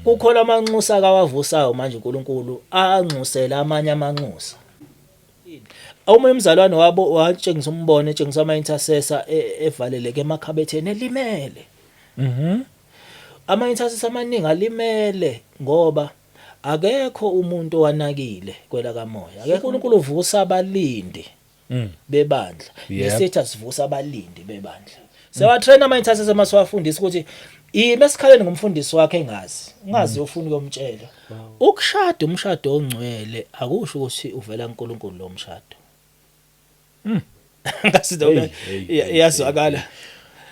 Kukhona amanxusa akawavusayo manje uNkulunkulu anxusela amanye amanxusa. Omunye umzalwane wabo watshengisa umbono etshengisa ama intercessor evaleleke emakhabetheni elimele. Ama intercessor amaningi alimele ngoba akekho umuntu owanakile kwela kamoya. Akekho uNkulunkulu uvusa abalindi bebandla. Nesitha sivusa abalindi bebandla. Sewatrain ama intercessor masiwafundisa ukuthi ime esikhaleni ngumfundisi wakhe engazi. Ungazi ufuna ukuyomtshela. Ukushada umshado ongcwele akusho ukuthi uvela kuNkulunkulu lo mshado. Ngasiza Hey, hey, hey, iyazwakala.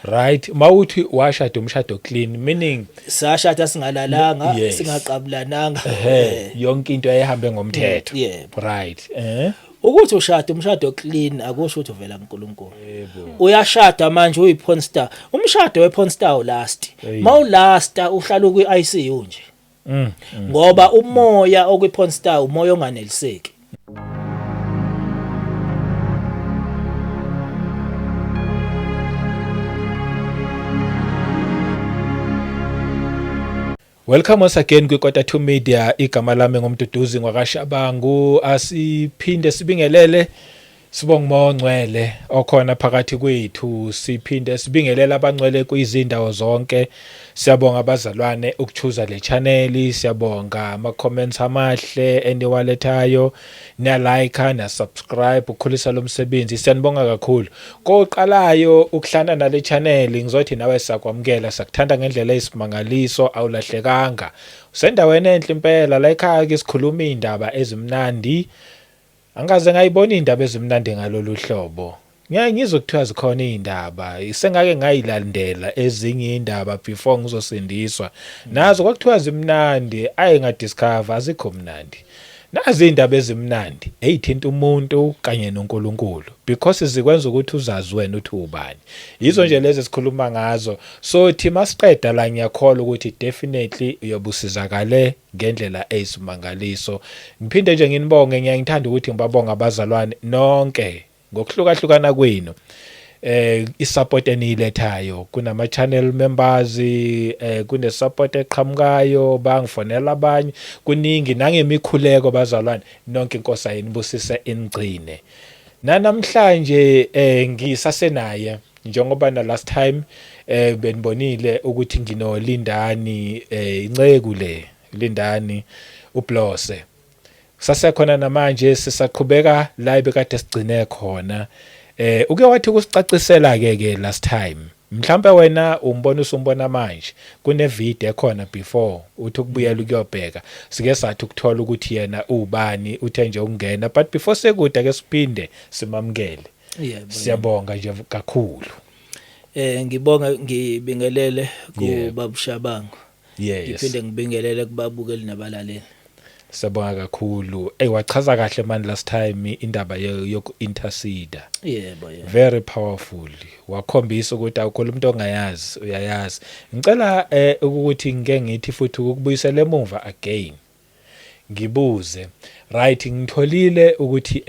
Right, mawuthi washada umshado clean, meaning Sashada singalalanga, singaqabulananga. Ehe, yonke into yayihambe ngomthetho. Yebo. Right. Ukuthi ushada umshado clean akusho ukuthi uvela kuNkulunkulu. Yebo. Uyashada manje uyi porn star. Umshado we porn star ulast. Hey. Mawulasta uhlala kwi ICU nje. Ngoba umoya okwi porn star umoya onganeliseki. Welcome once again kwi Quarter 2 Media. Igama lami ngumduduzi ngwakashabangu. Asiphinde sibingelele, sibonge uMoya oNgcwele okhona phakathi kwethu, siphinde sibingelele abangcwele kwizindawo zonke. Siyabonga abazalwane ukuchuza le channel, siyabonga ama comments amahle eniwalethayo, niya like na subscribe ukukhulisa lo msebenzi, siyanibonga kakhulu. Koqalayo ukuhlana nale channel, ngizothi nawe sakwamukela, sakuthanda ngendlela eyisimangaliso, awulahlekanga, usendaweni enhle impela la ekhaya ke sikhuluma indaba ezimnandi. Angikaze ngayibona indaba ezimnandi ngalolu hlobo. Ngiyaye ngizwe kuthiwa zikhona izindaba, sengake ngayilandela ezinye indaba before ngizosindiswa. Nazo kwakuthiwa zimnandi, aye ngadiscover azikho mnandi. Nazi izindaba ezimnandi ezithinta umuntu kanye noNkulunkulu because zikwenza ukuthi uzazi wena uthi ubani. Yizo nje lezi esikhuluma ngazo. So thi masiqeda la ngiyakholwa ukuthi definitely uyobusizakale ngendlela eyisimangaliso. Ngiphinde nje nginibonge, ngiyangithanda ukuthi ngibabonga abazalwane nonke ngokuhlukahlukana kwenu. Isupport eniyilethayo kunama channel members, kune support eqhamukayo, bangifonela abanye, kuningi nangemikhuleko bazalwane nonke. Inkosi ayinibusise ingcine. Namhlanje ngisasenaye njengoba na last time benibonile ukuthi nginolindani, inceku le Lindani uBlose. Sasekhona namanje, sisaqhubeka la ebekade sigcine khona. Uke wathi ukusicacisela ke ke last time, mhlambe wena umbona usumbona manje, kune video ekhona before uthi ukubuyela ukuyobheka, sike sathi ukuthola ukuthi yena ubani, uthe nje ukungena, but before sekude ke siphinde simamukele. Yebo. Siyabonga nje kakhulu. Ngibonga, ngibingelele kubaba Shabangu. Yes. Ngiphinde ngibingelele kubabukeli nabalaleli. Siyabonga kakhulu. Ey, wachaza kahle man last time indaba yoku intercede. Yebo, yebo. Very powerful. Wakhombisa ukuthi awukho umuntu ongayazi, uyayazi. Ngicela ukuthi ngike ngithi futhi ukubuyisela emuva again. Ngibuze. Right, ngitholile ukuthi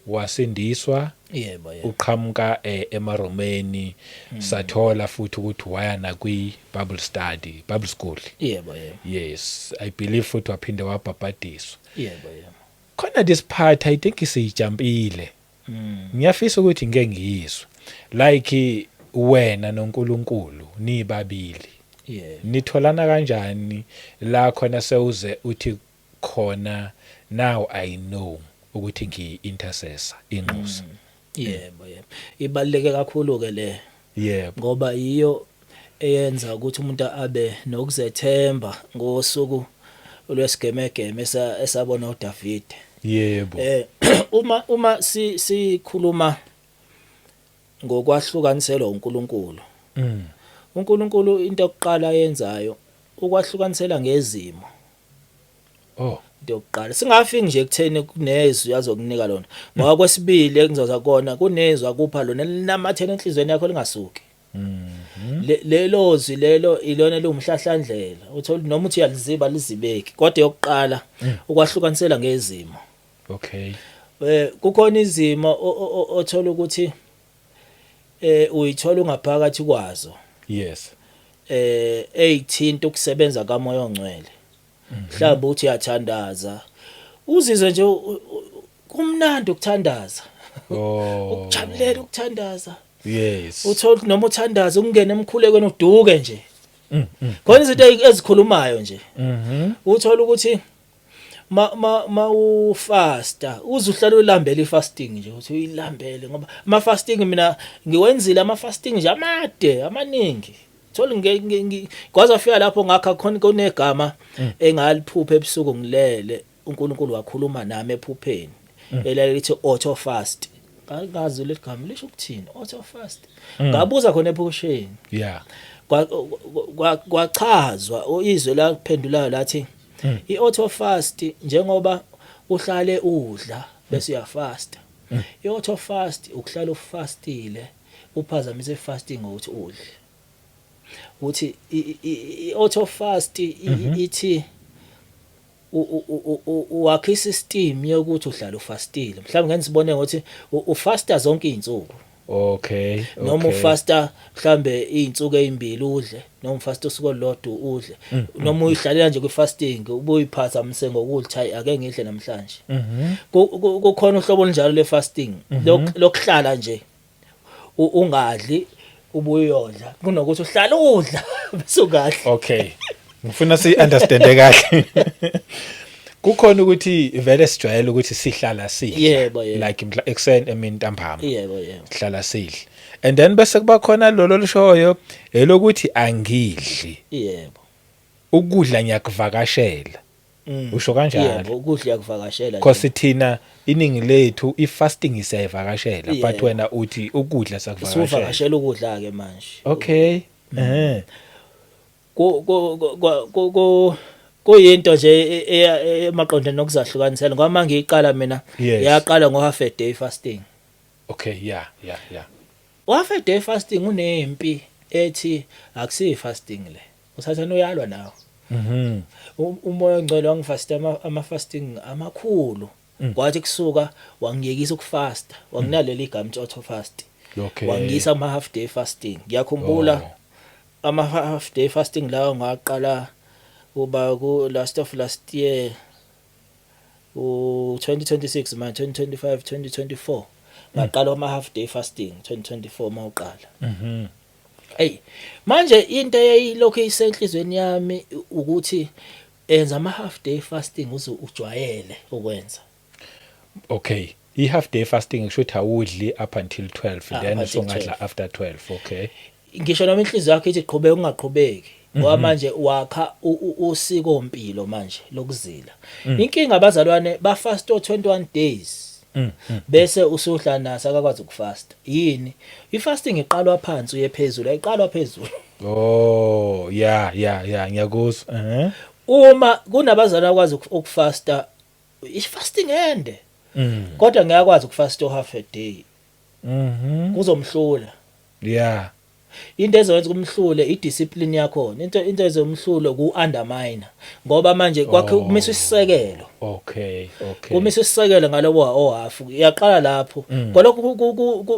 wasindiswa Yebo, yebo. uqhamuka emaRomeni, sathola futhi ukuthi waya na kwi Bible study, Bible school. Yebo, yebo. Yes, I believe futhi waphinde wabhabhadiswa. Yebo, yebo. Khona this part I think siyijumpile. Ngiyafisa ukuthi ngike ngiyizwe. Like wena noNkulunkulu nibabili. Yebo. Nitholana kanjani la khona sewuze uthi khona now I know ukuthi ngiyi intercessor, inxusa? Yebo, yebo. Ibaluleke kakhulu ke le. Yebo. Ngoba iyo eyenza ukuthi umuntu abe nokuzethemba ngosuku lwesigemegeme esabona uDavid. Yebo. Uma sikhuluma ngokwahlukaniselwa uNkulunkulu. uNkulunkulu into yokuqala ayenzayo ukwahlukanisela ngezimo. Oh. Into yokuqala singafiki nje ekutheni kunezwi azokunika lona. Ngoba kwesibili engizoza kona kunezwi akupha lona linamathela enhlizweni yakho lingasuki. Lelo zwi lelo ilona liwumhlahlandlela. Uthola noma uthi uyaliziba lizibeki. Kodwa yokuqala ukwahlukanisela ngezimo. Okay. Kukhona izimo othola ukuthi uyithola ungaphakathi kwazo. Yes. Eyithinta ukusebenza kaMoya oNgcwele. Mhlawumbe uthi uyathandaza, uzizwe nje kumnandi ukuthandaza, ukujabulela ukuthandaza. Uthola noma uthandaza, ukungena emkhulekweni, uduke nje. Khona izinto ezikhulumayo nje. Uthola ukuthi ma ufasta, uze uhlale ulambele ifasting nje, uthi uyilambele, ngoba ama fasting mina ngiwenzile, ama fasting nje amade amaningi. Thola kwaze afika lapho ngakha khona, kunegama engaliphupha ebusuku ngilele, uNkulunkulu wakhuluma nami ephupheni, elalithi auto fast. Ngazi leli gama lisho ukuthini, auto fast. Ngabuza khona ephusheni. Kwachazwa, izwe laphendulayo lathi i-auto fast, njengoba uhlale udla bese uyafasta, i-auto fast ukuhlala ufastile, uphazamise fasting ngokuthi udle. Uthi i-auto fast ithi wakha isystem yokuthi uhlala ufastile. Mhlawumbe ngeke sibone ngokuthi ufasta zonke izinsuku, noma ufasta mhlambe izinsuku ezimbili udle, noma ufasta usuku olulodwa udle, noma uyihlalela nje kwi-fasting, ubuyiphazamise ngokudla, hayi, ake ngidle namhlanje. Kukhona uhlobo olunjalo le-fasting, lokuhlala nje ungadli, ubuye uyodla, kunokuthi uhlale udla bese ungadli. Okay, ngifuna si understand kahle. Kukhona ukuthi vele sijwayele ukuthi sihlala sidla, Yebo. like mhla ekseni, emini, ntambama, yebo yebo sihlala sidla, and then bese kuba khona lolo lishoyo elokuthi angidli, ukudla ngiyakuvakashela. Usho kanjalo? Yebo, ukudla yakuvakashela. Because thina iningi lethu ifasting siyayivakashela, but wena uthi ukudla sakuvakashela. Suvakashela ukudla ke manje. Okay eh Kuyinto nje emaqondene nokuzahlukanisela, ngoba mangiyiqala mina, yaqala ngo half a day fasting. okay yeah yeah yeah Half a day fasting unempi ethi akusiyi fasting le, usathana uyalwa nawe. Umoya ongcwele wangifasta ama fasting amakhulu. Kwathi kusuka wangiyekisa ukufasta, wanginaleli igama auto fast. Wangiyisa ama half day fasting. Ngiyakhumbula ama half day fasting lawo ngaqala kuba ku last of last year, u 2026 manje, 2025, 2024 ngaqala ama half day fasting, 2024 mawuqala. Hey, manje into eyilokhu isenhlizweni yami ukuthi enza ama half day fasting uze ujwayele ukwenza. Okay, i half day fasting kusho ukuthi awudli up until 12, Ah, then up until usungadla 12. after 12, okay. Ngisho noma inhliziyo yakho ithi qhubeka, ungaqhubeki, ngoba manje wakha usiko mpilo manje lokuzila. Inkinga, abazalwane bafast 21 days, bese usuhla naso, akakwazi ukufasta. Yini ifasting? Iqalwa phansi uye phezulu, ayiqalwa phezulu. Oh, yeah, ngiyakuzwa. Uma kunabazalwane akwazi ukufasta ifasting ende, kodwa ngiyakwazi ukufasta half a day, kuzomhlula. Into ezoyenza kumhlule idiscipline yakhona, into ezomhlula ku undermine, ngoba manje kwakhe kumisa isisekelo. Kumisa isisekelo ngalobo ohalf, iyaqala lapho. Kwalokho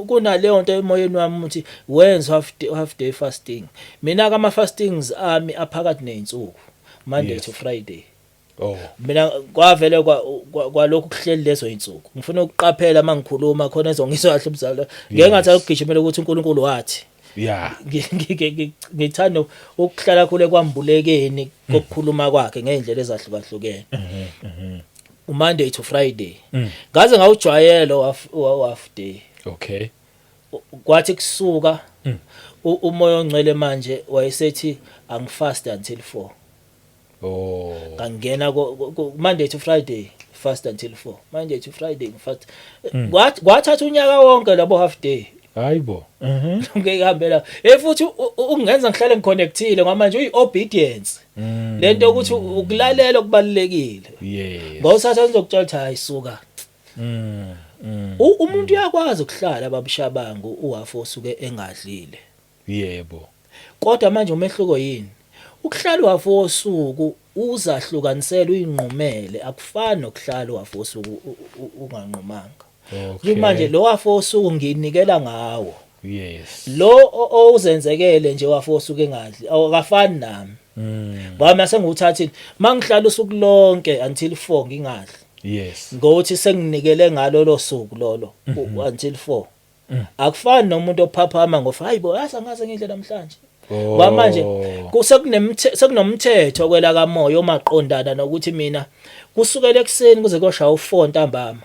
kunaleyo nto emoyeni wami ukuthi wenza half day fasting. Mina ka ama fastings ami aphakathi nezinsuku, Monday to Friday. Mina kwavele kwalokhu kuhleli lezo insuku. Ngifuna ukuqaphela mangikhuluma khona ezongizwa kahle umzalo, ngeke ngathi ukugijimela ukuthi uNkulunkulu wathi. Ngithanda ukuhlala khule kwambulekeni kokukhuluma kwakhe ngeindlela ezahlukahlukene. uMonday to Friday. Ngaze ngawujwayela lo half day. Kwathi kusuka umoya ongcwele manje wayesethi angifast until 4. Ngangena Monday to Friday, fast until 4, Monday to Friday ngifast. Kwathatha unyaka wonke labo half day. Hayibo. Ngihambela futhi ungenza ngihlale ngiconnectile, ngoba manje uyi obedience lento ukuthi ukulalela okubalekile, ngoba usatha uzokutshela ukuthi hayi suka. Umuntu uyakwazi ukuhlala, babushabangu, uhalf osuke engadlile. Kodwa manje umehluko yini? Ukuhlala uhalf wosuku uzahlukanisela, uyinqumele, akufani nokuhlala uhalf wosuku unganqumanga. Manje lo half wosuku nginikela ngawo. Lo owuzenzekele nje wafo osuke engadli awakafani nami. Ngoba mase ngiwuthathile mangihlala usuku lonke until 4 ngingadli. Ngokuthi senginikele ngalo lo suku lolo until 4. Akufani nomuntu ophaphama ngofa, hayibo, asangaze ngidle namhlanje. Ngoba manje sekunomthetho kwela kamoya omaqondana nokuthi mina kusukela ekuseni kuze koshaya u4 ntambama.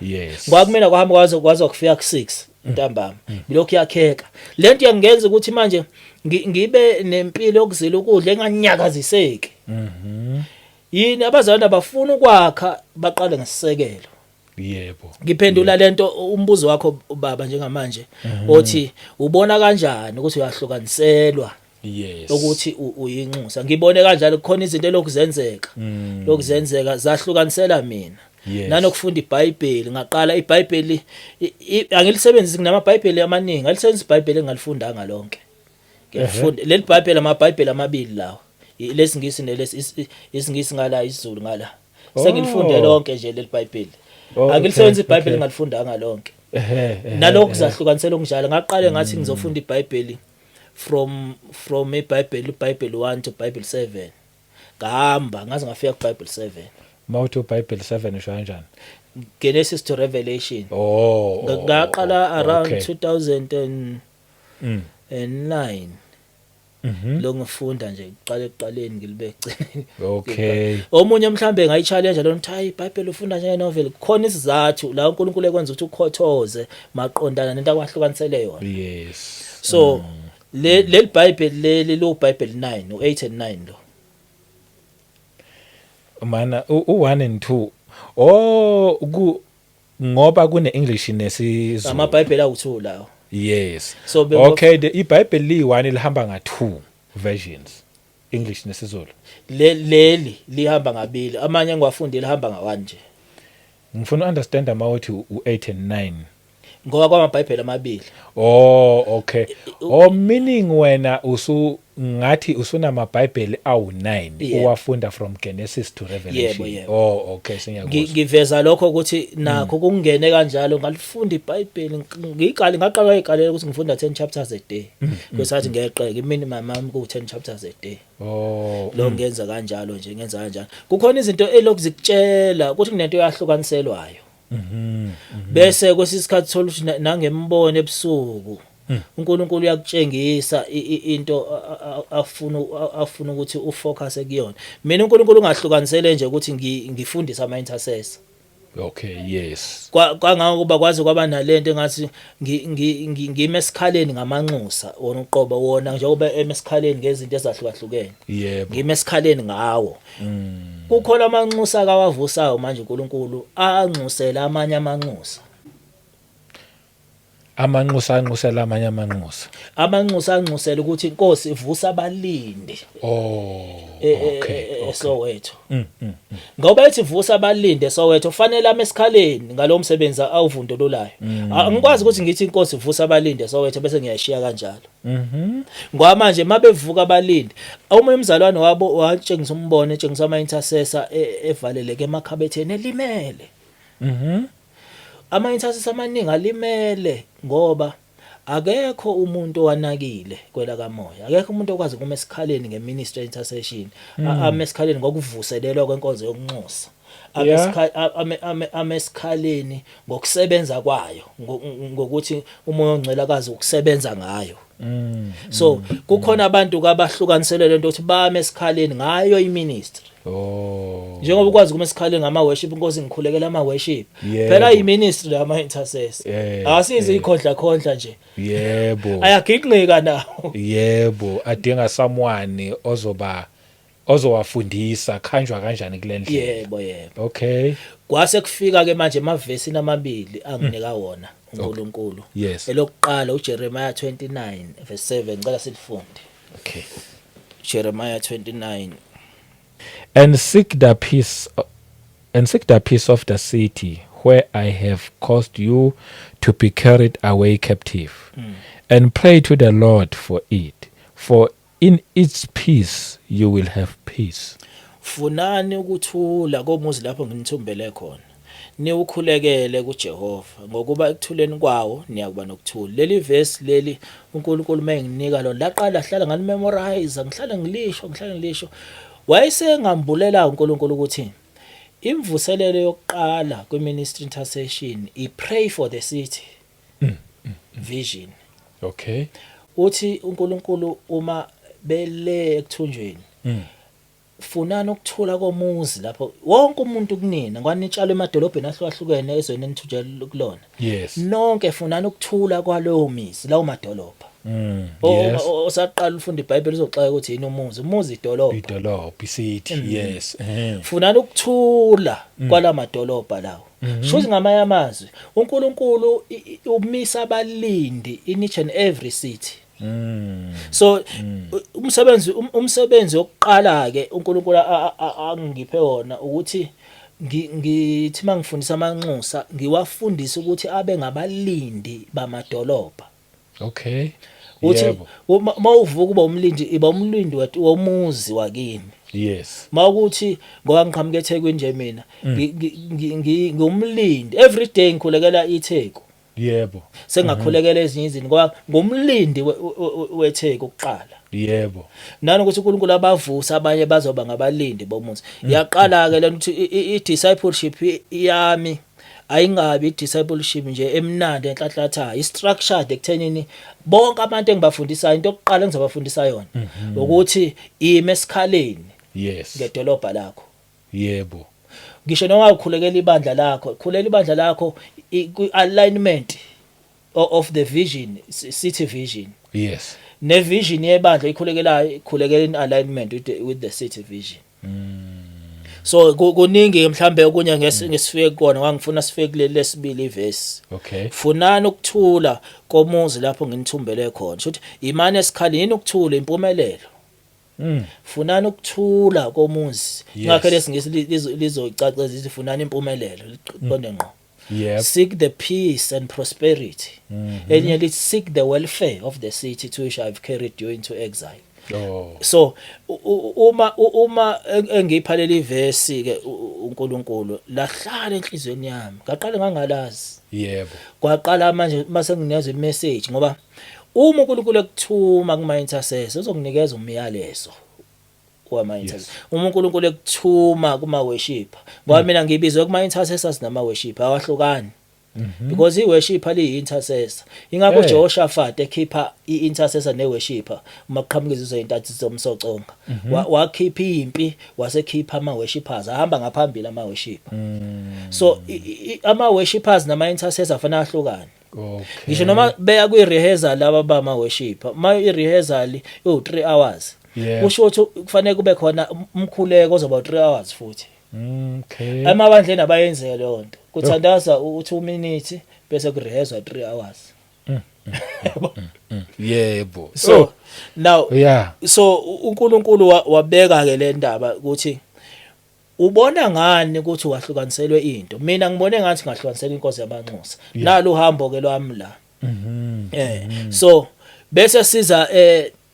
Ngoba kumina kuhamba kwaze kufika ku6 ntambama. Bilokhu yakheka. Lento yangenza ukuthi manje ngibe nempilo yokuzila ukudla enganyakaziseki. Yini abazalwane abafuna ukwakha baqale ngesisekelo. Ngiphendula lento umbuzo wakho baba njengamanje othi ubona kanjani ukuthi uyahlukaniselwa ukuthi uyinxusa. Ngibone kanjalo kukhona izinto elokhu zenzeka. Lokhu zenzeka zahlukanisela mina. Nanokufunda iBhayibheli, ngaqala iBhayibheli, angilisebenzisi, kunamaBhayibheli amaningi, alisebenzisi iBhayibheli engalifundanga lonke. Ngiyafunda leli Bhayibheli, amaBhayibheli amabili lawa. LesiNgisi nelesi isiNgisi ngala, isiZulu ngala. Sengilifunde lonke nje leli Bhayibheli. Angilisebenzisi iBhayibheli engalifundanga lonke. Ehe, ehe, Nalokhu kuzahlukanisela okunjalo. Ngaqale ngathi ngizofunda iBhayibheli from iBhayibheli 1 to Bible 7. Ngahamba ngaze ngafika kuBible 7. Mawuthi uBhayibheli 7 usho kanjani? Genesis to Revelation. Oh. Ngaqala around 2009. Lo ngifunda nje kuqala ekuqaleni ngilibe ekugcineni. Omunye mhlambe ngayi-challenge lo ukuthi hayi, iBhayibheli ufunda njenge novel. Khona isizathu la uNkulunkulu ekwenza ukuthi ukhothoze maqondana nento akwahlukanisele yona. So le leli Bhayibheli leli lo Bhayibheli 9, u8 and 9 lo. Mana u1 and 2. Oh, ku ngoba kune English nesiZulu. AmaBhayibheli awu2 lawo. So Okay, the iBhayibheli li1 lihamba nga 2 versions. English nesiZulu. Leli lihamba ngabili, amanye engiwafundile lihamba nga1 nje. Ngifuna understand amawuthi u8 and 9. Ngoba kwamaBhayibheli amabili. Oh, okay. Oh, meaning wena usu ngathi usunamabhayibheli awu9 uwafunda from Genesis to Revelation. Yebo, yebo. Oh, okay, sengiyakuzwa. Ngiveza lokho ukuthi nakho kungene kanjalo, ngalifunda iBhayibheli, ngiqale ngaqala ngayiqalela ukuthi ngifunda 10 chapters a day. Kwesathi ngeqeke iminimum yami ku 10 chapters a day. Lo ngenza kanjalo nje, ngenza kanjalo. Kukhona izinto elokhu zikutshela ukuthi kunento eyahlukaniselwayo. Bese kwesisikhathi thola ukuthi nangembono ebusuku uNkulunkulu uyakutshengisa into afuna ukuthi ufocus kuyona. Mina uNkulunkulu ungahlukanisele nje ukuthi ngifundise ama intercessor. Kwangangokuba kwaze kwaba nalento engathi ngime esikhaleni ngamanxusa wona uqobo wona, njengoba eme esikhaleni ngezinto ezahlukahlukene. Ngime esikhaleni ngawo. Kukhona amanxusa akawavusayo manje uNkulunkulu anxusela amanye amanxusa. Amanxusa anxusela amanye amanxusa. Amanxusa anxusela ukuthi inkosi ivusa abalindi. ESoweto. Ngoba ethi vusa abalindi eSoweto, fanele ame esikhaleni ngalo msebenzi awuvundululayo. Angikwazi ukuthi ngithi inkosi ivusa abalindi eSoweto bese ngiyashiya kanjalo. Ngoba manje mabevuka abalindi, omunye umzalwane wabo watshengisa umbono, etshengisa ama intercessor evaleleke emakhabetheni elimele. Ama intercessor amaningi alimele ngoba akekho umuntu owanakile kwela kamoya. Akekho umuntu okwazi ukuma esikhaleni ngeministry intercession, ame esikhaleni ngokuvuselelwa kwenkonzo yokunxusa. Ame esikhaleni ngokusebenza kwayo, ngokuthi umoya ongcwele akazi ukusebenza ngayo. So kukhona abantu abahlukaniselwe lento ukuthi bame esikhaleni ngayo iministry. Njengoba ukwazi kuma esikhaleni ngama worship, inkosi ngikhulekela ama worship. Phela iministry la ama intercessor. Asizi ikhondla khondla nje. Ayaginqika nawo. Yebo, adinga someone ozoba ozowafundisa khanjwa kanjani kule ndlela. Yebo. Kwase kufika ke manje emavesini amabili anginika wona uNkulunkulu. Elokuqala uJeremiah 29 verse 7, ngicela silifunde. Okay. Jeremiah 29. And seek the peace of the city where I have caused you to be carried away captive, and pray to the Lord for it, for in its peace you will have peace. Funani ukuthula komuzi lapho nginithumbele khona. Niwukhulekele kuJehova, ngokuba ekuthuleni kwawo niyakuba nokuthula. Leli verse leli uNkulunkulu menginika lona, laqala hlala ngalimemorize, ngihlale ngilisho, ngihlale ngilisho. Wayesengambulela uNkulunkulu ukuthi imvuselelo yokuqala kwi-ministry intercession i pray for the city vision. Uthi uNkulunkulu uma bele ekuthunjweni, funani ukuthula komuzi lapho wonke umuntu kunina, kwanitshala emadolobheni ahlukahlukene ezweni enithunjelwe kulona. Nonke funani ukuthula kwalowo mizi, lawo madolobha. Osaqala ufunda iBhayibheli uzoxaka ukuthi yini umuzi. Umuzi idolobha. Idolobha, icity, yes. Funani ukuthula kwalamadolobha lawo. Shuthi ngamanye amazwi uNkulunkulu umisa abalindi in each and every city. So umsebenzi wokuqala ke uNkulunkulu angiphe wona ukuthi ngithi mangifundisa amanxusa, ngiwafundise ukuthi abe ngabalindi bamadolobha. Uthi mawuvuka uba umlindi, iba umlindi womuzi wakini. Mawukuthi ngoba ngiqhamuka eThekwini nje mina, ngumlindi every day, ngikhulekela iTheku. Sengakhulekela ezinye izinto ngoba ngumlindi weTheku kuqala. Nanokuthi uNkulunkulu abavusa abanye bazoba ngabalindi bomuzi. Yaqala ke lento ukuthi i-discipleship yami ayingabi i-discipleship nje emnandi enhlanhlathayo, i-structured ekuthenini bonke abantu engibafundisayo, into yokuqala engizobafundisa yona ukuthi ime esikhaleni ngedolobha lakho. Ngisho noma ukhulekela ibandla lakho, khulela ibandla lakho kwi-alignment of the vision, city vision. Ne vision yebandla ikhulekelayo, ikhulekela in alignment with the city vision. So kuningi mhlambe okunye ngesifike kona, ngangifuna sifike kuleli lesibili ivesi. Funani ukuthula komuzi lapho nginithumbele khona. Shuthi imane esikhaleni ukuthula impumelelo. Funani ukuthula komuzi. Ngakho lesingisi lizocaceza lithi funani impumelelo, liqonde ngqo. Seek the peace and prosperity. Elinye lithi seek the welfare of the city to which I have carried you into exile. So uma engipha leli verse ke uNkulunkulu, lahlala enhlizweni yami. Ngaqala ngangalazi. Kwaqala manje mase nginikeza imessage, ngoba uma uNkulunkulu ekuthuma kuma intercessor uzokunikeza umyalezo wama intercessor. Uma uNkulunkulu ekuthuma kuma worshipper, ngoba mina ngibizwe kuma intercessors nama worshipper awahlukani. Because i-worshipper liyi-intercessor. Ingakho Jehoshaphat ekhipha i-intercessor ne-worshipper uma kuqhamuka izizwe ezintathu zomsoconga. Wakhipha impi, wasekhipha ama-worshippers, ahamba ngaphambili ama-worshipper. So ama-worshippers nama-intercessor afanele ahlukane. Ngisho noma beya kwi-rehearsal laba bama-worshipper, uma i-rehearsal iwu-3 hours, kusho ukuthi kufanele kube khona umkhuleko ozoba 3 hours futhi. Emabandleni abayenzele leyo nto. Kuthandaza u2 minutes bese kurehearswa 3 hours. So now so uNkulunkulu wabeka ke le ndaba ukuthi ubona ngani ukuthi wahlukaniselwe into. Mina ngibone ngathi ngahlukanisela inkosi yabanxusa. Nalo uhambo ke lwami la. So bese siza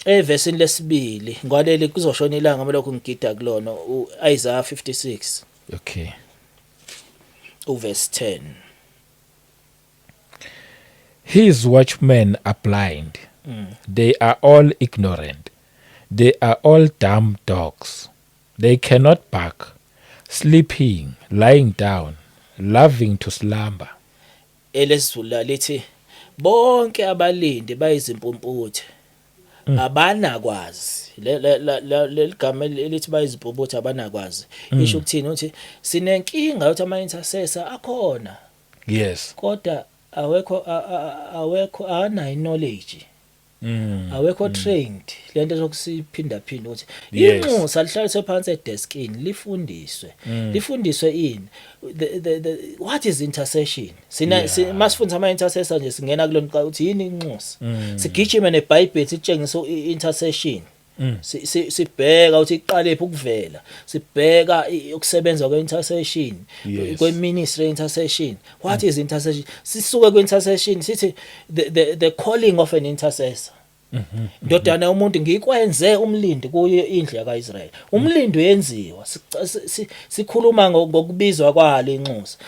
evesini lesibili ngwaleli, kuzoshona ilanga lokho ngigida kulona, uIsaiah 56 uverse 10. His watchmen are blind. They are all ignorant. They are all dumb dogs. They cannot bark, sleeping, lying down, loving to slumber. Elesizulu lithi bonke abalindi bayizimpumputhe, abanakwazi. Leligama elithi bayizimpumputhe, abanakwazi, isho ukuthini? Uthi sinenkinga yokuthi ama intercessor akhona kodwa awekho awekho anayo knowledge, awekho trained. Lento sokusiphinda phinda ukuthi inxusa lihlaliswe phansi edeskini, lifundiswe, lifundiswe ini, the what is intercession. Sina masifundisa ama intercessor nje, singena kulona ukuthi yini inxusa, sigijime neBhayibheli, sitshengise i-intercession. Sibheka ukuthi iqalephi ukuvela, sibheka ukusebenza kwe-intercession, kwe-ministry intercession, what is intercession. Sisuke kwi-intercession sithi the calling of an intercessor. Ndodana yomuntu, ngikwenze umlindi kuyo indlu yakaIsrayeli. Umlindi uyenziwa. Sikhuluma ngokubizwa kwalo inxusa,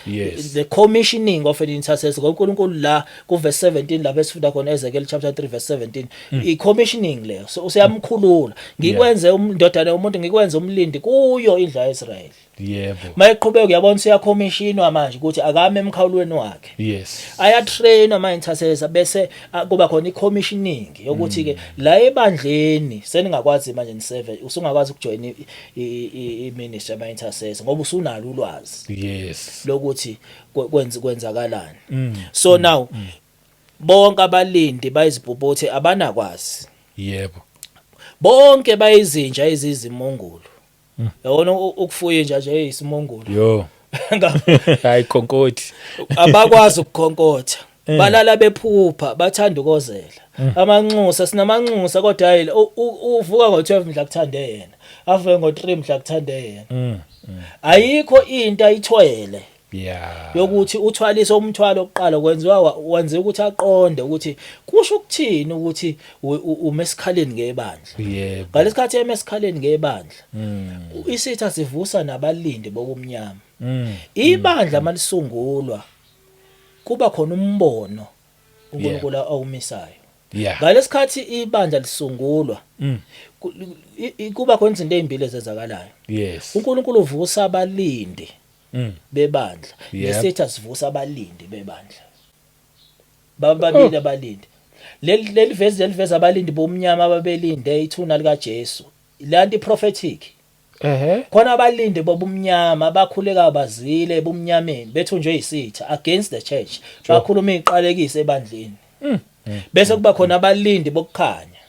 the commissioning of an intercessor ngoNkulunkulu la ku verse 17, lapho esifunda khona Ezekiel chapter 3 verse 17, i commissioning leyo. So useyamkhulula. Ngikwenze umndodana yomuntu, ngikwenze umlindi kuyo indlu kaIsrayeli. Mayeqhubeka, uyabona, useyacommissionwa manje ukuthi akame emkhawulweni wakhe. Ayatrainwa ama intercessor, bese kuba khona i-commissioning yokuthi ke la ebandleni seningakwazi manje niserve, usungakwazi ukujoin i-ministry ama intercessor ngoba usunalo ulwazi lokuthi kwenzakalani. So now bonke abalindi bayizibhubhuthe, abanakwazi. Bonke bayizinja ezizimungulu. Yabona, ukufuya inja nje eyisimungulu. Yo, hayi khonkothi. Abakwazi ukukhonkotha. Balala bephupha, bathanda ukozela. Amanxusa, sinamanxusa, kodwa hayi, uvuka ngo12 mhla kuthande yena, avuke ngo3 mhla kuthande yena. Ayikho into ayithwele yokuthi uthwalise umthwalo oqala kwenziwa wenziwa ukuthi aqonde ukuthi kusho ukuthini ukuthi ume esikhaleni ngebandla. Ngalesikhathi eme esikhaleni ngebandla, isitha sivusa nabalindi bobumnyama. Ibandla malisungulwa kuba khona umbono uNkulunkulu awumisayo. Ngalesikhathi ibandla lisungulwa, kuba khona izinto ezimbili ezenzakalayo. UNkulunkulu uvusa abalindi bebandla, nesitha sivusa abalindi bebandla. Bababili abalindi. Leli vesi leliveza abalindi bomnyama ababelinde ithuna lika Jesu. Lanti prophetic. Khona abalindi bobumnyama bakhuleka bazile ebumnyameni, bethunjwe yisitha against the church, bakhuluma iziqalekiso ebandleni. Bese kuba khona abalindi bokukhanya.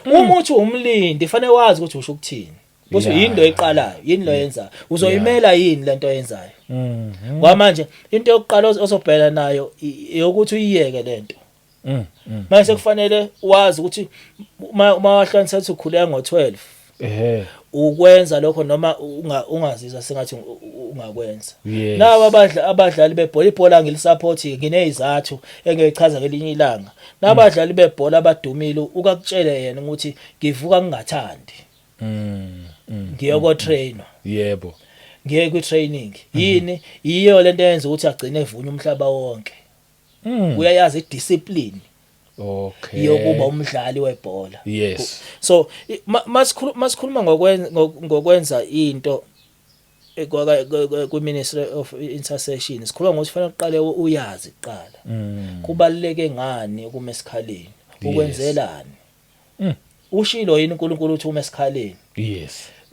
Uma uthi umlindi, fanele wazi ukuthi usho ukuthini, ukuthi yini lo eqalayo, yini lo yenzayo, uzoyimela yini lento oyenzayo. Kwamanje into yokuqala osobhekana nayo eyokuthi uyiyeke lento. Manje sekufanele wazi ukuthi uma wahlukanisa ukuthi ukhuleka ngo12, ukwenza lokho noma ungazizwa sengathi ungakwenza. Nabo abadlali bebhola, ibhola ngilisupport, nginezizathu engiyichaza ngelinye ilanga. Nabadlali bebhola abadumile, ukakutshele yena ukuthi ngivuka ngingathandi, ngiye ko trainer, ngiye kwi training. Yini yiyo lento eyenza ukuthi agcine evunya umhlaba wonke? Uyayazi idiscipline yokuba umdlali webhola. So masikhuluma ngokwenza into kwi Ministry of Intercession, sikhuluma ngokuthi fanele uqale uyazi kuqala kubaluleke ngani ukuma esikhaleni, ukwenzelani. Ushilo yini uNkulunkulu uthi uma esikhaleni?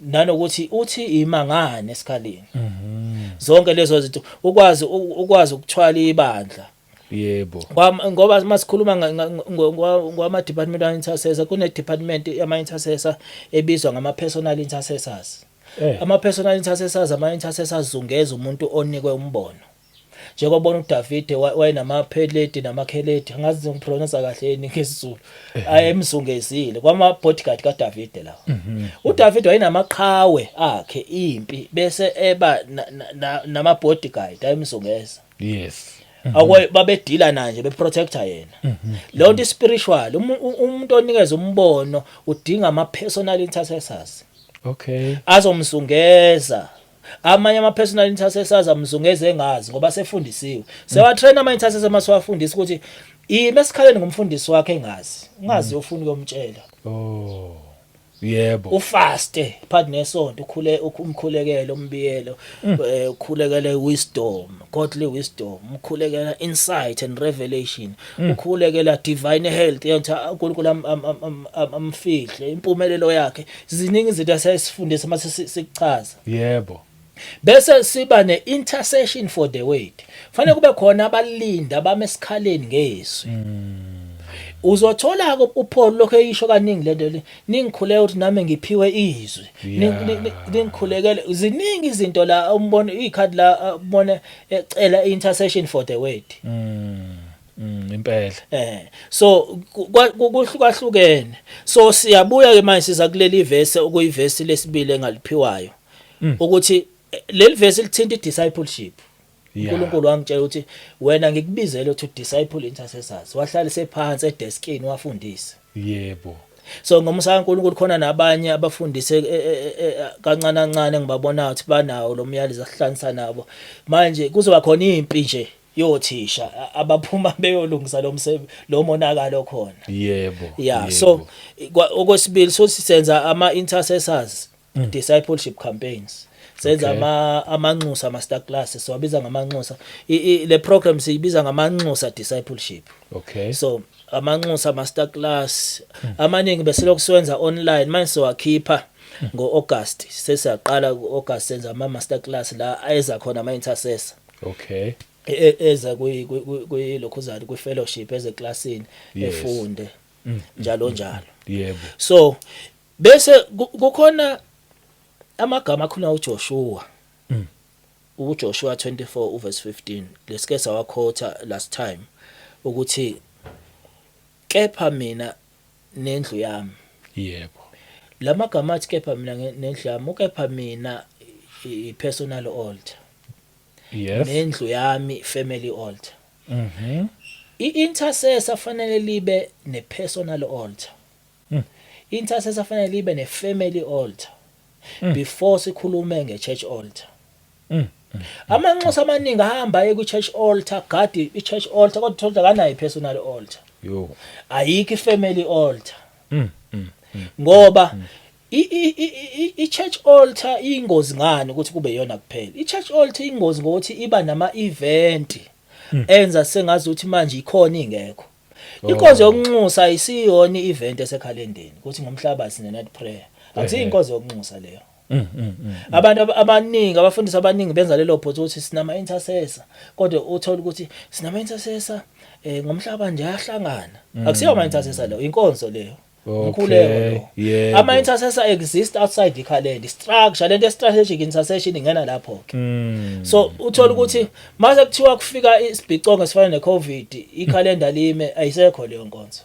Nanokuthi uthi ima ngani esikhaleni? Zonke lezo zinto ukwazi ukuthwala ibandla. Ngoba masikhuluma ngwama department of intercessor, kune department yama intercessor ebizwa ngama personal intercessors. Ama personal intercessors, ama intercessors azungeza umuntu onikwe umbono. Njengoba uDavid wayenamapheleti namakheleti, angazi ngipronounce kahle yini ngesiZulu, ayemzungezile kwama bodyguard kaDavid lawa. uDavid wayenamaqhawe akhe impi, bese eba nama bodyguard ayemzungeza. Akwe babedila naye nje, beprotector yena. Leyo nto spiritual. Umuntu onikeza umbono udinga ama personal intercessors azomzungeza. Amanye ama personal intercessors amzungeza engazi ngoba sefundisiwe. Sewatrain ama intercessors, masiwafundisa ukuthi ime esikhaleni ngumfundisi wakhe engazi, ungazi ufuna ukuyomtshela. Oh. Yebo. Ufaste phakathi nesonto, ukhule, umkhulekele, umbiyelo, ukhulekele wisdom, godly wisdom, ukhulekela insight and revelation, ukhulekela divine health, yonke uNkulunkulu amfihle impumelelo yakhe. Ziningi izinto asayisifundisa mase sikuchaza. Bese siba ne-intercession for the word. Fanele kube khona abalinda abame esikhaleni ngezwi. Uzothola ke uPaul lokho eyisho kaningi lento le, ningikhuleke ukuthi nami ngiphiwe izwi. Ningikhulekele. Ziningi izinto la umbone ikhadi la ubone ecela intercession for the word. Impela. So kuhlukahlukene. So siyabuya ke manje, siza kuleli verse okuyivesi lesibili engaliphiwayo, ukuthi leli verse lithinta i-discipleship. uNkulunkulu wangitshela ukuthi wena ngikubizele ukuthi disciple intercessors. Wahlalise phansi edeskini, wafundisa. Yebo. So ngomusa kaNkulunkulu khona nabanye abafundise kancane kancane, ngibabona ukuthi banawo lo myalezo, asihlanganisa nabo. Manje kuzoba khona impi nje yothisha abaphuma beyolungisa lo msebenzi, lo monakalo khona. Yeah, so okwesibili, so sisenza ama intercessors discipleship campaigns, senza amanxusa master classes, siwabiza ngamanxusa. Le program siyibiza ngamanxusa discipleship. So amanxusa master class amaningi beselokhu siwenza online, manje siwakhipha ngo-August, sesiyaqala ku-August, senza ama master class la eza khona ama intercessor eza kwi lokhuzana, kwi fellowship, ezeklasini, efunde njalo njalo. So bese kukhona amagama akhona uJoshua, uJoshua 24 uverse 15, lesike sawaquota last time, ukuthi kepha mina nendlu yami. Lamagama athi kepha mina nendlu yami, ukepha mina i personal altar, nendlu yami family altar. I-intercessor fanele libe ne-personal altar. Intercessor fanele libe ne-family altar before sikhulume nge-church altar. Amanxusa amaningi ahamba aye kwi-church altar, gadi i-church altar, kodwa uthola akanayo i-personal altar, ayikho i-family altar, ngoba i-church altar ingozi ngani ukuthi kube iyona kuphela. I-church altar ingozi ngokuthi iba nama event enza sengazi ukuthi manje ikhona ingekho. Inkonzo yokunxusa ayisiyona i-event esekhalendeni ukuthi ngomhlaba sine night prayer, akusiyo inkonzo yokunxusa leyo. Abantu abaningi, abafundisi abaningi benza lelo phutha ukuthi sinama intercessor, kodwa uthola ukuthi sinama intercessor ngomhlaba nje ayahlangana. Akusiyo ama intercessor leyo, inkonzo leyo, umkhuleko lo. Ama intercessor exist outside the structure, lento strategic intercession ingena lapho ke. So uthola ukuthi mase kuthiwa kufika isibhicongo esifana neCovid, ikhalenda lime, ayisekho leyo nkonzo.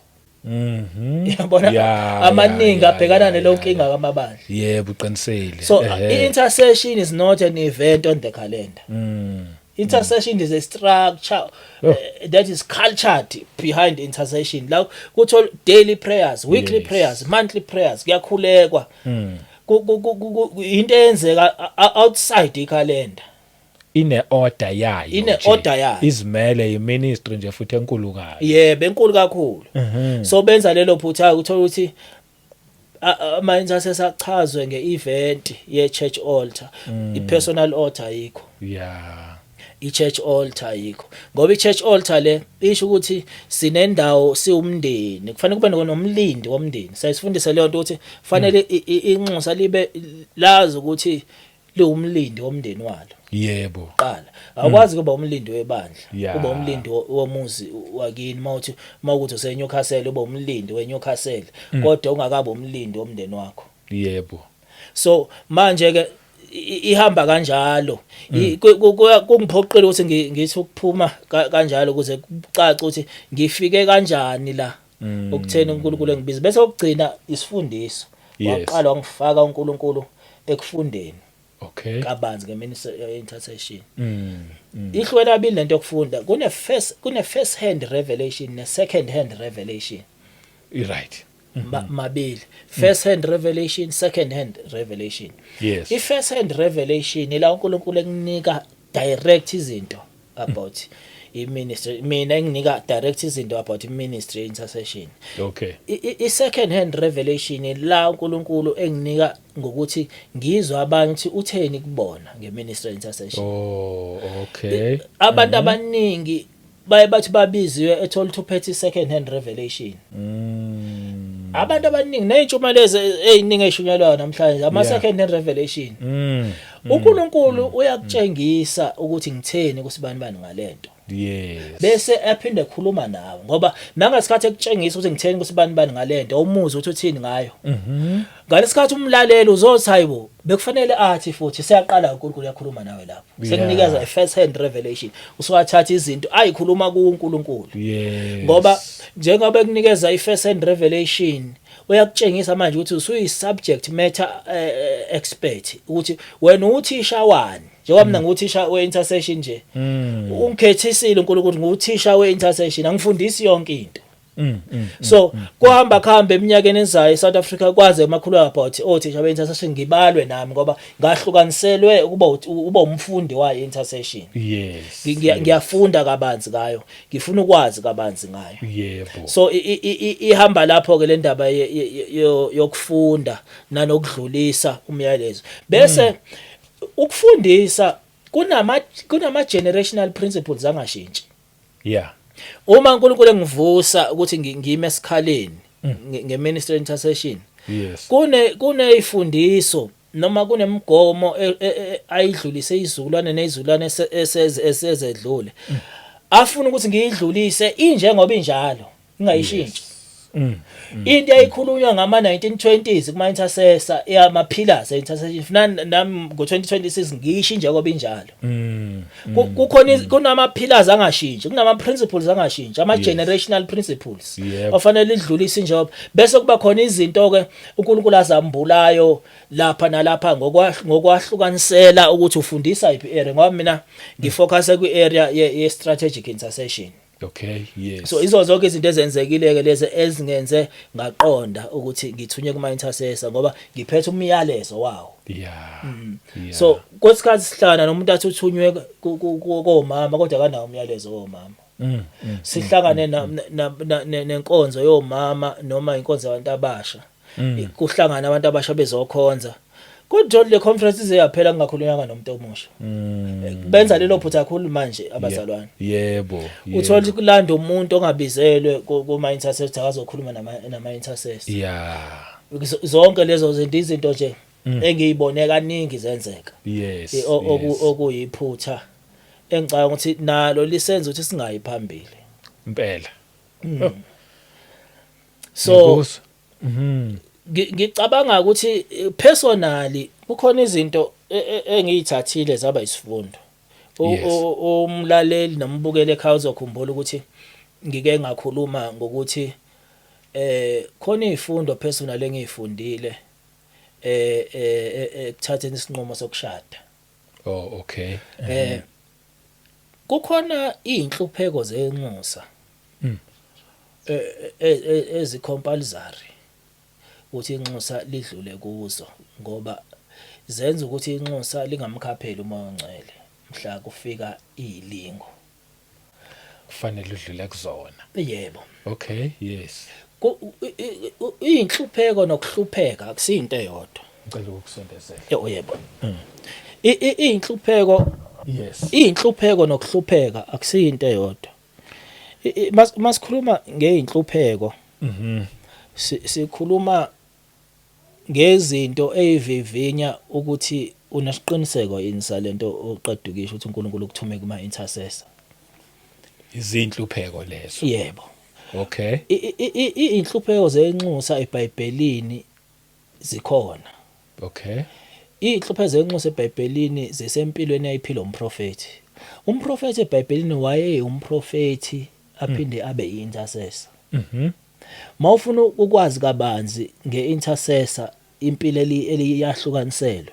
Yabona, amaningi abhekana nelo nkinga kamabandla. Yebo, uqinisile. So i-intercession is not an event on the calendar. Intercession is a structure that is cultured behind intercession, la kuthola daily prayers, weekly prayers, monthly prayers, kuyakhulekwa. Into eyenzeka outside ikhalenda. Ine order yayo. Ine nje. Order yayo. Izimele, iministry nje futhi enkulu kabi. Yebo, enkulu kakhulu. So benza lelo phutha, uthola ukuthi ama intercessor achazwe ngeevent ye church altar, i-personal altar ayikho, i-church altar ayikho, ngoba i-church altar le isho ukuthi sinendawo siwumndeni, kufanele kube nomlindi womndeni. Sayisifundise leyo nto ukuthi fanele inxusa libe lazi ukuthi liwumlindi womndeni walo. Qala, awukwazi kuba umlindi webandla, kuba umlindi womuzi wakini. Mawukuthi useNewcastle, ube umlindi weNewcastle, kodwa ungakabi umlindi womndeni wakho. So manje ke ihamba kanjalo. Kungiphoqile ukuthi ngithi ukuphuma kanjalo ukuze kucace ukuthi ngifike kanjani la ukutheni uNkulunkulu engibiza. Bese okugcina isifundiso, waqala wangifaka uNkulunkulu ekufundeni kabanzi ngeministry intercession. Ihlukene kabili lento yokufunda, kune first hand revelation ne second hand revelation. Mabili, first hand revelation, second hand revelation. I first hand revelation ila uNkulunkulu ekunika direct izinto about i-ministry, mina enginika direct izinto about i-ministry intercession. I second hand revelation la uNkulunkulu enginika ngokuthi ngizwa abanye ukuthi utheni kubona ngeministry intercession. Oh, okay. Abantu abaningi baye bathi babiziwe, ethola ukuthi uphethe second hand revelation. Abantu abaningi nezintshumayelo eziningi ezishunyelwayo namhlanje ama second hand revelation. UNkulunkulu uyakutshengisa ukuthi ngitheni kusibani bani ngalento, bese aphinde ekhuluma nawe, ngoba nangesikhathi ekutshengisa ukuthi ngitheni kusibani bani ngalento, umuzi ukuthi uthini ngayo, ngalesikhathi umlaleli uzothi, "Hayibo, bekufanele athi futhi." Siyaqala, uNkulunkulu uyakhuluma nawe lapho, sekunikeza i first hand revelation, usuwathatha izinto ayikhuluma kuNkulunkulu, ngoba njengoba ekunikeza i first hand revelation, uyakutshengisa manje ukuthi usuyi subject matter expert, ukuthi wena uthisha wani, njengoba mina nguthisha we-intercession nje. Ungikhethisile uNkulunkulu, nguthisha we-intercession, angifundisi yonke into. So kuhamba kuhamba eminyakeni ezayo eSouth Africa kwaze emakhulu about othisha be-intercession, ngibalwe nami ngoba ngahlukaniselwe ukuba uba umfundi wayo intercession. Ngiyafunda kabanzi ngayo, ngifuna ukwazi kabanzi ngayo. So ihamba lapho ke le ndaba yokufunda nanokudlulisa umyalezo. Bese ukufundisa kunama generational principles angashintshi. Uma uNkulunkulu engivusa ukuthi ngime esikhaleni nge-ministry intercession, kunezifundiso noma kunemigomo ayidlulise izizukulwane nezizukulwane esezedlule, afuna ukuthi ngiyidlulise injengoba injalo, ingayishintshi. Into eyayikhulunywa ngama 1920s kuma intercessor, yama pillars intercession, funa nami ngo2026 ngisho njengoba injalo. Kukhona kunama pillars angashintshi, kunama principles angashintshi, ama generational principles ofanele idlulise njengoba, bese kuba khona izinto ke uNkulunkulu azambulayo lapha nalapha ngokwahlukanisela ukuthi ufundisa iphi area, ngoba mina ngifocus kwi area ye strategic intercession. So izo zonke izinto ezenzekile ke lezi ezingenze ngaqonda ukuthi ngithunywe kuma intercessor ngoba ngiphethe umyalezo wawo. So kwesikhathi sihlangana nomuntu athi uthunywe komama kodwa kanawo umyalezo womama. Sihlangane nenkonzo yomama noma inkonzo yabantu abasha. Kuhlangana abantu abasha bezokhonza. Kodwa le conference ize yaphela kungakhulunywanga nomuntu omusha. Benza lelo phutha kakhulu manje abazalwane. Uthola ukuthi kulanda umuntu ongabizelwe kuma intercessor akazokhuluma nama intercessor. Zonke lezo zinto, izinto nje engiyibone kaningi zenzeka. Okuyiphutha engicabanga ukuthi nalo lisenza ukuthi singayi phambili. Impela. So Ngikuzwa. Ngicabanga ukuthi personally kukhona izinto engiyithathile zaba isifundo. Umlaleli nombukeli ekhaya uzokhumbula ukuthi ngike ngakhuluma ngokuthi khona izifundo personal engiyifundile ekuthatheni isinqumo sokushada. Oh, okay. Kukhona inhlupheko zenxusa ezicompulsory ukuthi inxusa lidlule kuzo, ngoba zenza ukuthi inxusa lingamkhapheli uMoya oNgcwele mhla kufika izilingo. Kufanele udlule kuzona. Yebo. Okay, yes. Inhlupheko nokuhlupheka akusiyinto eyodwa. Ngicela ukusondezela. Yebo, yebo. Inhlupheko Inhlupheko nokuhlupheka akusiyinto eyodwa. Masikhuluma ngeinhlupheko, sikhuluma ngezinto ezivivinya ukuthi unesiqiniseko yini salento oqeda ukisho ukuthi uNkulunkulu ukuthume kuma intercessor. Izinhlupheko lezo. Yebo. Okay. Inhlupheko zenxusa eBhayibhelini zikhona. Inhlupheko zenxusa eBhayibhelini zisempilweni ayiphila umprofeti. Umprofeti eBhayibhelini waye umprofeti aphinde abe intercessor. Mawufuna ukwazi kabanzi ngeintercessor, impilo eliyahlukaniselwe,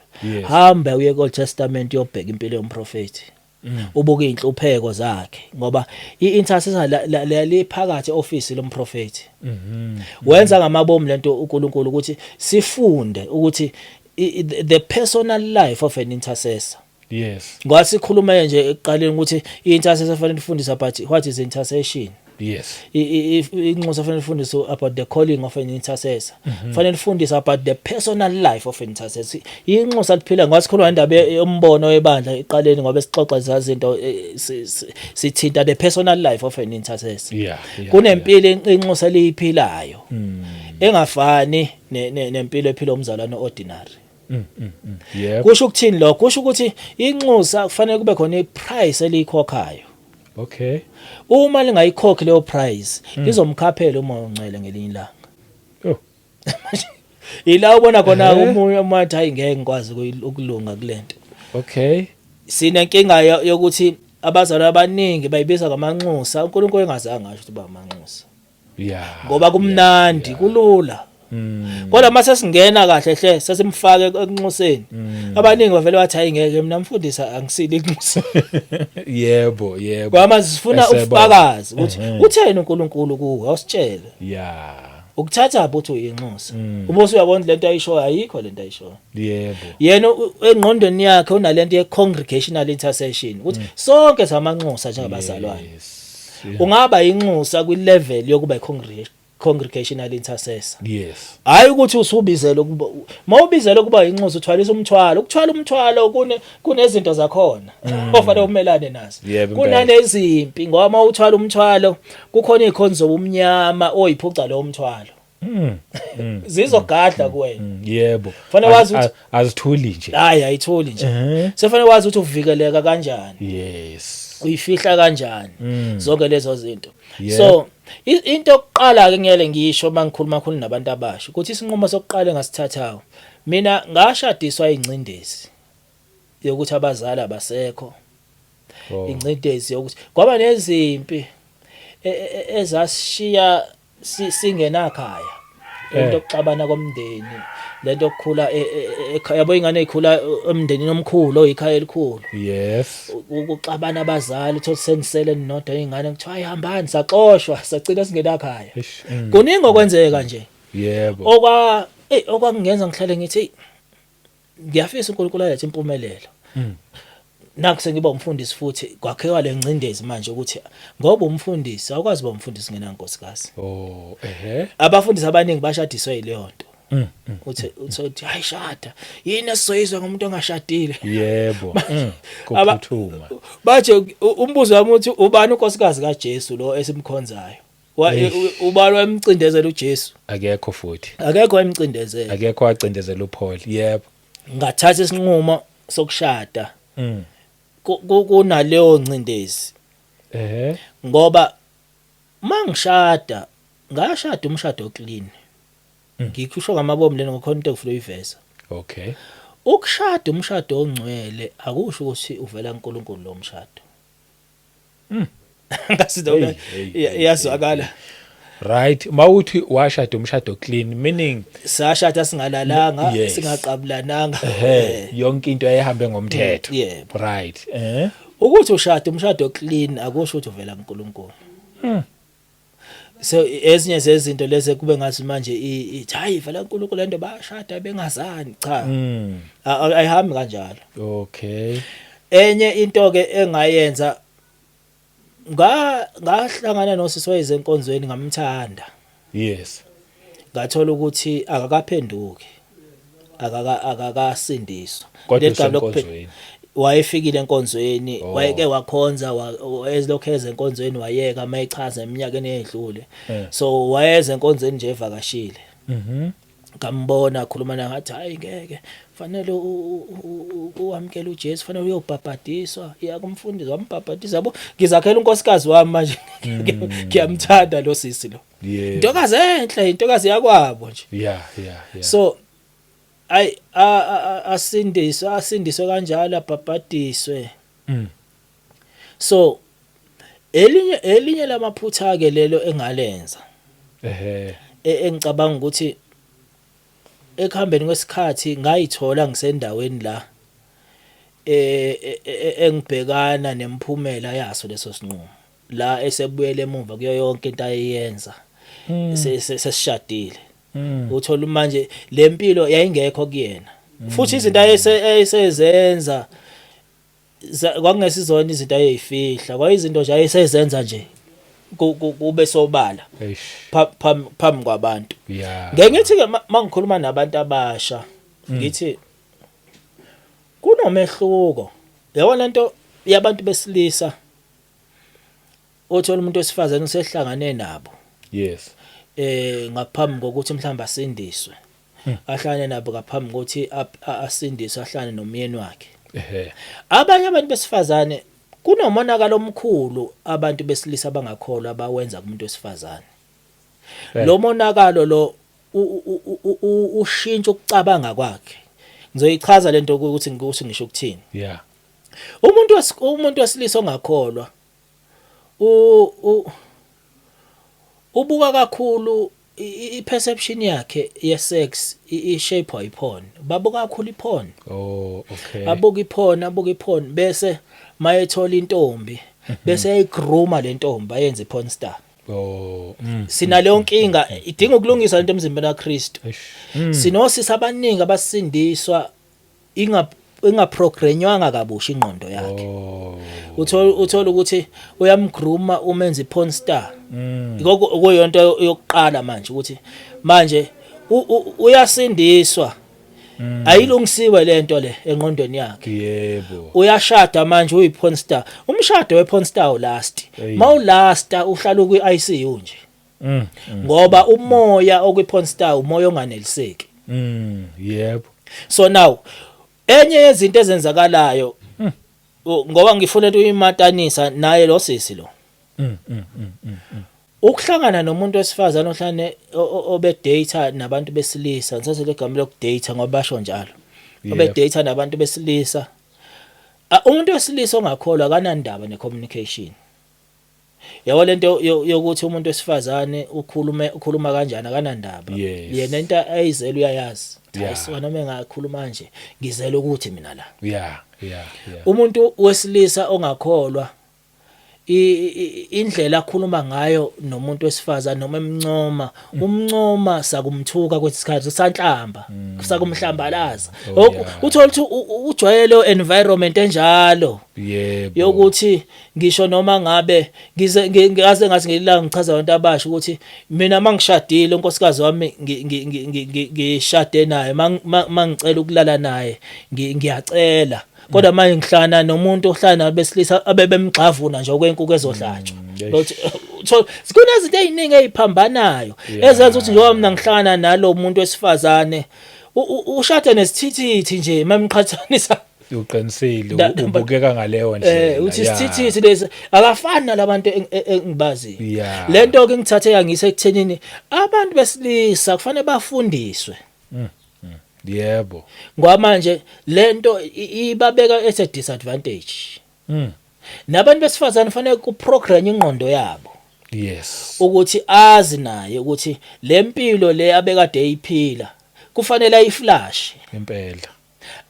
hamba uye ku Testament, yobheka impilo yomprofeti. Ubuke inhlupheko zakhe, ngoba i-intercessor liphakathi office lomprofeti. Wenza ngamabomu lento uNkulunkulu ukuthi sifunde ukuthi the personal life of an intercessor. Ngoba sikhuluma nje ekuqaleni ukuthi i-intercessor fanele ifundise about what is intercession. Inxusa fanele ifundise about the calling of an intercessor. Fanele ifundise about the personal life of an intercessor. Inxusa liphila ngoba sikhuluma indaba yombono webandla eqaleni, ngoba sixoxa izinto sithinta the personal life of an intercessor. Kunempilo inxusa liyiphilayo engafani nempilo ephila umzalwane ordinary. Kusho ukuthini lokho? Kusho ukuthi inxusa kufanele kube khona iprice eliyikhokhayo. Uma lingayikhokhi leyo price, lizomkhaphela uMoya oNgcwele ngelinye ilanga. Ila ubona khona umunye umathi, hayi, ngeke ngikwazi ukulunga kulento. Sinenkinga yokuthi abazali abaningi bayibiza ngamanxusa, uNkulunkulu engazange ngasho ukuthi ba amanxusa. Ngoba kumnandi, kulula. Kodwa mase singena kahle hle sesimfake ekunxuseni, abaningi bavele bathi, "Hayi, ngeke mina mfundisi, angisile inxusa." Yebo, yebo. Kwama sifuna Esebona. ubufakazi ukuthi utheni uNkulunkulu kuwe, awusitshele. Ukuthatha ukuthi uyinxusa uma usuyabona lento ayishoyo, ayikho lento ayishoyo. Yena engqondweni yakhe unalento ye congregational intercession, ukuthi sonke samanxusa njengabazalwane. Ungaba inxusa kwi level yokuba i congregational intercessor. Hayi ukuthi usubizele ukuba, mawubizele ukuba inxusa, uthwalisa umthwalo. Ukuthwala umthwalo kunezinto zakhona ofanele umelane nazo. Yebo, impela. Kunanezimpi, ngoba mawuthwala umthwalo kukhona izikhonzo zobumnyama oyiphuca lo mthwalo, zizogadla kuwena. Fanele wazi Azithuli nje. Hayi, ayitholi nje. Sefanele wazi ukuthi uvikeleka kanjani, uyifihla kanjani, zonke lezo zinto. So into yokuqala ke ngiyele ngisho mangikhuluma khulu nabantu abasha ukuthi isinqumo sokuqala engasithathayo mina, ngashadiswa ingcindezi yokuthi abazali abasekho, ingcindezi yokuthi kwaba nezimpi ezasishiya singenakhaya, lento yokuxabana komndeni, lento yokukhula ekhaya, yabo, ingane ezikhula emndenini omkhulu oyikhaya elikhulu, ukuxabana abazali, uthi senisele ninodwa ingane, kuthiwa ayihambani, saxoshwa, sagcina singenakhaya. Eish. Kuningi okwenzeka nje okwakungenza ngihlale ngithi, "Hey, ngiyafisa uNkulunkulu alethe impumelelo." Nakho sengiba umfundisi futhi kwakhiwa lengcindezi manje ukuthi ngoba umfundisi awukwazi uba umfundisi ngenankosikazi. Oh, ehe. Abafundisi abaningi bashadiswe yileyo nto. Uthi hayi, shada, yini esizoyizwa ngomuntu ongashadile? Yebo. Kuphuthuma. Baje umbuzo wami uthi, ubani unkosikazi kaJesu lo esimkhonzayo? Eish. Ubani wayemcindezela uJesu? Akekho futhi. Akekho wayemcindezela. Akekho wacindezela uPaul. Yebo. Ngathatha isinqumo sokushada kunaleyo ncindezi, ngoba mangishada ngashada umshado clean. Ngikusho ngamabomu lena ngokhona into engifuna uyiveza. Ukushada umshado ongcwele akusho ukuthi uvela kuNkulunkulu lo mshado. Ngasiza. Hey, hey, hey, Iyazwakala. Right, mawuthi washada umshado clean, meaning Sashada singalalanga, singaqabulananga. Yonke into yayihambe ngomthetho. Yebo. Right. Ukuthi ushada umshado clean akusho ukuthi uvela kuNkulunkulu. So ezinye zezinto lezi kube ngathi manje ithi hayi, vela kuNkulunkulu lento, bayashada bengazani, cha. Ayihambi kanjalo. Enye into ke engayenza, ngahlangana nosisi wayezenkonzweni, ngamthanda. Ngathola ukuthi akakaphenduki, akakasindiswa. Kodwa Leli gama usenkonzweni. Wayefikile enkonzweni. Wayeke wakhonza, wayelokhu eze enkonzweni, wayeka mayechaza eminyakeni eyedlule. So wayeze enkonzweni nje evakashile. Ngambona akhuluma naye, ngathi, "Hayi, ngeke, fanele uwamkele uJesu, fanele uyobhabhadiswa, iya kumfundisi." Wambhabhadisa, yabo. Ngizakhela unkosikazi wami manje, ngiyamthanda lo sisi lo. Intokazi enhle, intokazi yakwabo nje. So ay asindiswe, asindiswe kanjalo, abhabhadiswe. So elinye lamaphutha ke lelo engalenza, engicabanga ukuthi ekuhambeni kwesikhathi ngayithola ngisendaweni la engibhekana nemphumela yaso leso sinqumo, la esebuyele emuva kuyo yonke into ayeyenza sesishadile. Uthola manje lempilo yayingekho kuyena futhi izinto ayesezenza kwakungesizona izinto ayeyifihla, kwayizinto nje ayesezenza nje kube sobala Eish. phambi kwabantu. Ngeke ngithi ke mangikhuluma nabantu abasha, ngithi kunomehluko, yabona, lento yabantu besilisa othola umuntu wesifazane usehlangane nabo ngaphambi kokuthi mhlawumbe asindiswe, ahlangane nabo ngaphambi kokuthi asindiswe, ahlangane nomyeni wakhe. Abanye abantu besifazane, kunomonakalo omkhulu abantu besilisa abangakholwa abawenza kumuntu wesifazane. Lo monakalo lo ushintsha ukucabanga kwakhe. Ngizoyichaza lento ukuthi ngisho ukuthini. Umuntu wesilisa ongakholwa ubuka kakhulu. I-perception yakhe ye-sex i-shape iporn. Babuka kakhulu iporn. Oh, okay. Abuka iporn, abuka iporn, bese mayethola intombi, bese eyayigrooma lentombi, ayenze iporn star. Sinaleyo nkinga, idinga ukulungiswa lento emzimbeni kaKristu. Eish. Sinosisi abaningi abasindiswa ingaprogramywanga kabusha ingqondo yakhe. Uthola ukuthi uyamgrooma, umenza iporn star. Ikoko okuyonto yokuqala manje, ukuthi manje uyasindiswa, ayilungisiwe lento le engqondweni yakhe. Uyashada manje, uyi-porn star. Umshado we-porn star ulast. Mawulasta uhlala ukwi-ICU nje, ngoba umoya okwi-porn star umoya onganeliseki. Yebo. So now enye yezinto ezenzakalayo, ngoba ngifuna ukuyimatanisa naye lo sisi lo, ukuhlangana nomuntu wesifazane ohlane obedate nabantu besilisa, ngithathe legama lokudate ngoba basho njalo, obedate nabantu besilisa. Umuntu wesilisa ongakholwa akanandaba necommunication, yabo, lento yokuthi umuntu wesifazane ukhulume, ukhuluma kanjani, akanandaba. Yena into ayizela uyayazi. Hayi, noma engakhuluma nje, ngizela ukuthi mina la. Umuntu wesilisa ongakholwa, indlela akhuluma ngayo nomuntu wesifazane, noma emncoma, umncoma sakumthuka kwesikhathi, sanhlamba, sakumhlambalaza. Uthola ukuthi ujwayele leyo environment enjalo, yokuthi ngisho noma ngabe ngize ngaze ngathi ngelanga ngichaza abantu abasha ukuthi mina mangishadile, unkosikazi wami ngishade naye, mangicela ukulala naye ngiyacela, kodwa manje ngihlana nomuntu ohlala nabesilisa abebemgxavuna nje okwenkukhu ezohlatshwa. Lothi so kunezinto eziningi eziphambanayo ezenza ukuthi njengoba mina ngihlangana nalo muntu wesifazane ushade nesithithithi nje mamqhathanisa. Uqinisile, ubukeka ngaleyo ndlela. Uthi isithithithi lesi akafani nalabantu engibaziyo. Lento ke ngithathe yangise ekuthenini abantu besilisa kufanele bafundiswe. Ngoba manje lento ibabeka at a disadvantage. Nabantu besifazane kufanele kuprogram ingqondo yabo ukuthi azi naye ukuthi le mpilo le abekade eyiphila kufanele ayiflash,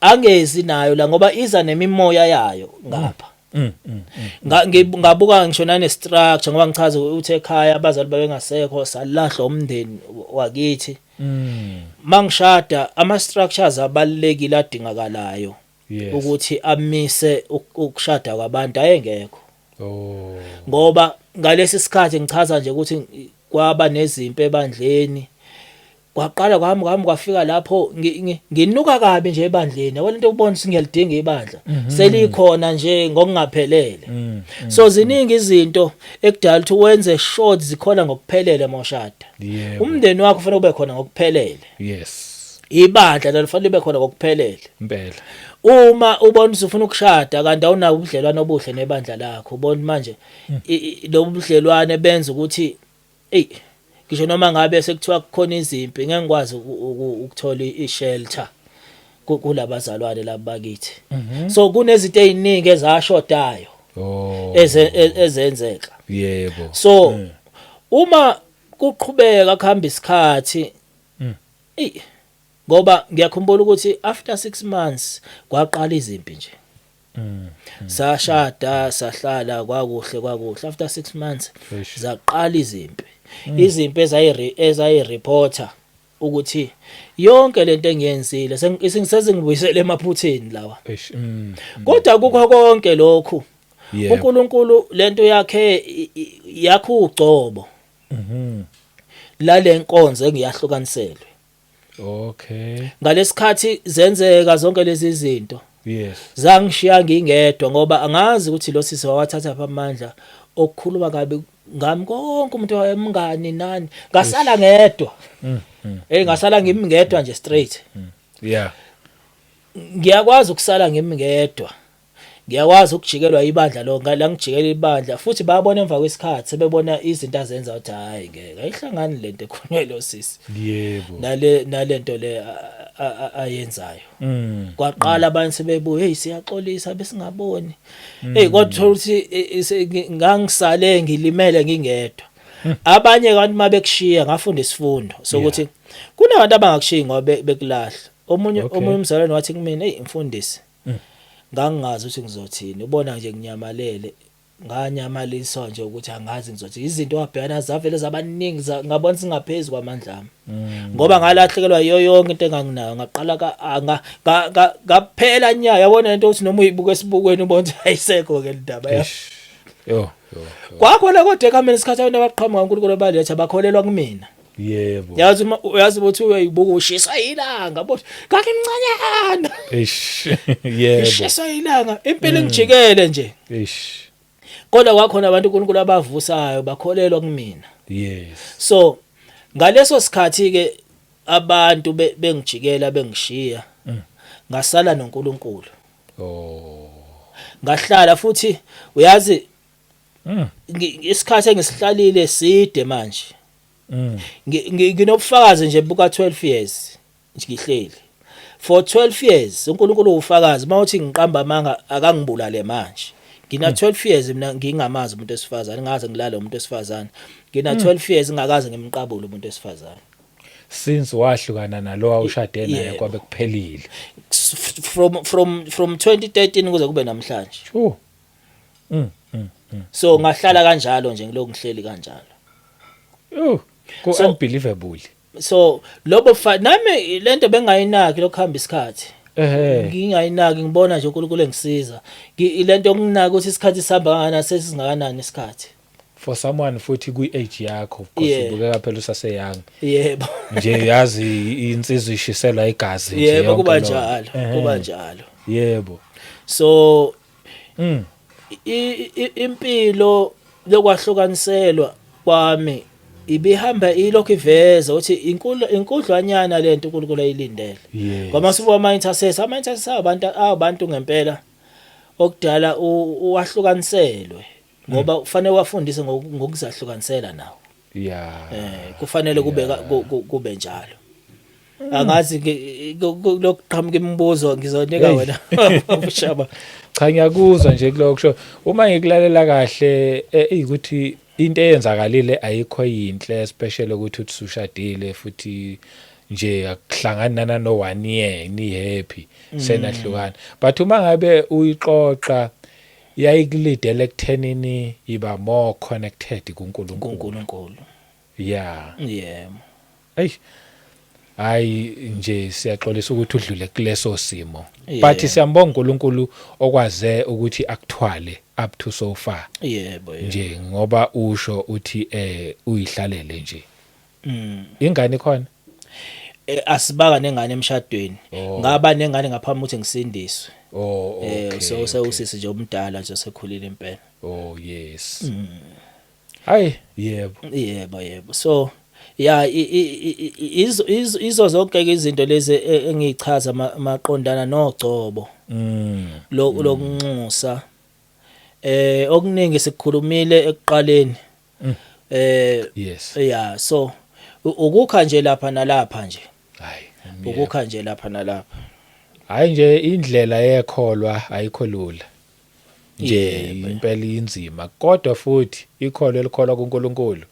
angezi nayo la ngoba iza nemimoya yayo ngapha. Ngabuka ngisho nane structure, ngoba ngichaza ukuthi ekhaya abazali babengasekho, salahlwa umndeni wakithi. Mangishada, ama structures abalekile adingakalayo ukuthi amise ukushada kwabantu ayengekho, ngoba ngalesi sikhathi ngichaza nje ukuthi kwaba nezimpi ebandleni, kwaqala kwami kwami kwafika lapho nginuka kabi nje ebandleni, yabona into ukubona ukuthi ngiyalidinga ibandla selikhona nje ngokungaphelele. So ziningi izinto ekudala ukuthi wenze short zikhona ngokuphelele mawushada. Umndeni wakho kufanele ube khona ngokuphelele. Ibandla lalo kufanele libe khona ngokuphelele. Uma ubona ukuthi ufuna ukushada kanti awunabo ubudlelwano obuhle nebandla lakho, ubona manje lobu budlelwane benza ukuthi ey, ngisho noma ngabe sekuthiwa kukhona izimpi, ngeke ngikwazi ukuthola i-shelter kulabazalwane laba bakithi. So kunezinto eziningi ezashodayo ezenzeka. So uma kuqhubeka kuhamba isikhathi, ey, ngoba ngiyakhumbula ukuthi after 6 months kwaqala izimpi nje. Sashada, sahlala kwakuhle kwakuhle, after 6 months zaqala izimpi, izimpi ezayireporter ukuthi yonke lento engiyenzile sezingibuyisele emaphutheni lawa. Kodwa kukho konke lokhu, uNkulunkulu lento yakhe yakho ugcobo lale nkonzo engiyahlukaniselwe. Ngalesikhathi zenzeka zonke lezi zinto, zangishiya ngingedwa, ngoba angazi ukuthi lo sisi wawathatha pha amandla okukhuluma kabi ngami konke umuntu wayemngani nani. Ngasala ngedwa. Ngasala ngimi ngedwa nje straight. Ngiyakwazi ukusala ngimi ngedwa, ngiyakwazi ukujikelwa ibandla lo la ngijikela ibandla futhi bayabona emva kwesikhathi, sebebona izinto azenza ukuthi hayi, ngeke ayihlangani lento ekhulunywa lo sisi nalento le ayenzayo. Kwaqala abantu sebebuye, hey, siyaxolisa, besingaboni. Hey, kodwa uthola ukuthi ngangisale ngilimele ngingedwa. Abanye abantu mabekushiya, ngafunda isifundo sokuthi kunabantu abangakushiyi ngoba bekulahla. Omunye omunye umzalwane wathi kumina, "Hey mfundisi, ngangingazi ukuthi ngizothini, ubona nje nginyamalele, nganyamaliswa nje ukuthi angazi ngizothi izinto wabhekana zavele zabaningi, ngabona singaphezulu kwamandla ami, ngoba ngalahlekelwa yiyo yonke into enganginayo, ngaqala ngaphela nya." Yabona lento ukuthi noma uyibuka esibukweni ubona ukuthi ayisekho ke indaba ya. Eish. Yo yo yo. Kwakhona kodwa ekuhambeni isikhathi abantu abaqhamuka uNkulunkulu baletha bakholelwa kumina. Yazi uma uyazi ukuthi uyayibuka ushiswa ilanga bo, ngangimncanyana. Eish. Yebo. Ishiswa ilanga, impilo ingijikele nje. Eish. Kodwa kwakhona abantu uNkulunkulu abavusayo bakholelwa kumina. So ngaleso sikhathi ke abantu bengijikela bengishiya, ngasala noNkulunkulu. Ngahlala futhi, uyazi, isikhathi engisihlalile side manje. Nginobufakazi nje buka 12 years ngihleli. For 12 years, uNkulunkulu ufakazi, mawuthi ngiqamba amanga akangibulale manje. Ngina 12 years mina ngingamazi umuntu wesifazane, ngaze ngilale umuntu wesifazane. Ngina 12 years ngingakaze ngimqabule umuntu wesifazane. Since wahlukana nalo awushade naye, Yebo. kwabe kuphelile. From 2013 kuze kube namhlanje. Sure. So ngahlala kanjalo nje, ngilokhu ngihleli kanjalo. Yo, ku unbelievable. So lobo nami lento bengayinaki lokuhamba isikhathi. Ngingayinaki, ngibona nje uNkulunkulu engisiza. Lento yokunaka ukuthi isikhathi sihamba kangakanani, sesingakanani isikhathi. For someone futhi kwi age yakho, of course, ubukeka phela usase young. Nje yazi insizwa ishiselwa igazi nje Yebo, yonke kuba loo nto. njalo, kuba njalo. So impilo lokwahlukaniselwa kwami ibihamba ilokhu iveza ukuthi inkulu inkudlwanyana lento uNkulunkulu ayilindele. Ngoba sibuka ama intercessor, ama intercessor abantu ngempela okudala uwahlukaniselwe, ngoba kufanele wafundise ngokuzahlukanisela nawo. Kufanele kube kube njalo. Angazi ke lokuqhamuka imibuzo, ngizonika wena ushaba. Cha, ngiyakuzwa nje kuloko kusho. Uma ngikulalela kahle, ukuthi into eyenzakalile ayikho yinhle, especially ukuthi uthi usushadile futhi nje akuhlangani nana no one year ni happy senahlukana, but uma ngabe uyixoxa yayikulidela ekuthenini iba more connected kuNkulunkulu. kuNkulunkulu. Ey, hayi nje siyaxolisa ukuthi udlule kuleso simo, but siyambonga uNkulunkulu okwaze ukuthi akuthwale up to so far. yebo yebo Nje ngoba usho uthi uyihlalele nje. Ingane khona? Asibaka nengane emshadweni. Oh. Ngaba nengane ngaphambi ukuthi ngisindiswe. Oh, okay. So sewusisi nje omdala nje, sekhulile impela. Oh yes. Hayi, yebo. Yebo, so ya, izo zonke ke izinto lezi engichaza maqondana nogcobo lo lokunxusa. Okuningi sikukhulumile ekuqaleni. Yeah, so ukukha nje lapha nalapha nje. Hayi. Ukukha nje lapha nalapha. Hayi nje, indlela yekholwa ayikho lula. Nje impela inzima, kodwa futhi ikholwa elikholwa kuNkulunkulu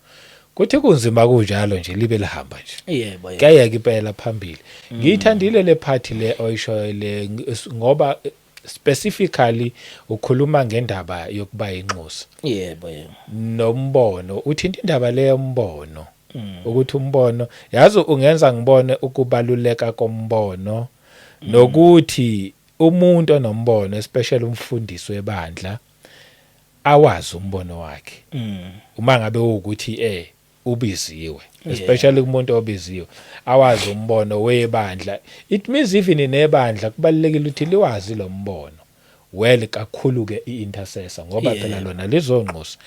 kuthi kunzima kunjalo nje libe lihamba nje. Yebo yebo. Kuyayeka impela phambili. Ngiyithandile le part le oyishoyo le, ngoba specifically ukhuluma ngendaba yokuba inxusa yebo yebo nombono, uthinta indaba le yombono, ukuthi umbono, yazi, ungenza ngibone ukubaluleka kombono nokuthi umuntu onombono, especially umfundisi webandla, awazi umbono wakhe uma ngabe ukuthi ubiziwe, especially kumuntu obiziwe, awazi umbono webandla. It means even nebandla kubalulekile ukuthi liwazi lo mbono well, kakhulu ke i-intercessor, ngoba phela lona lizonxusa.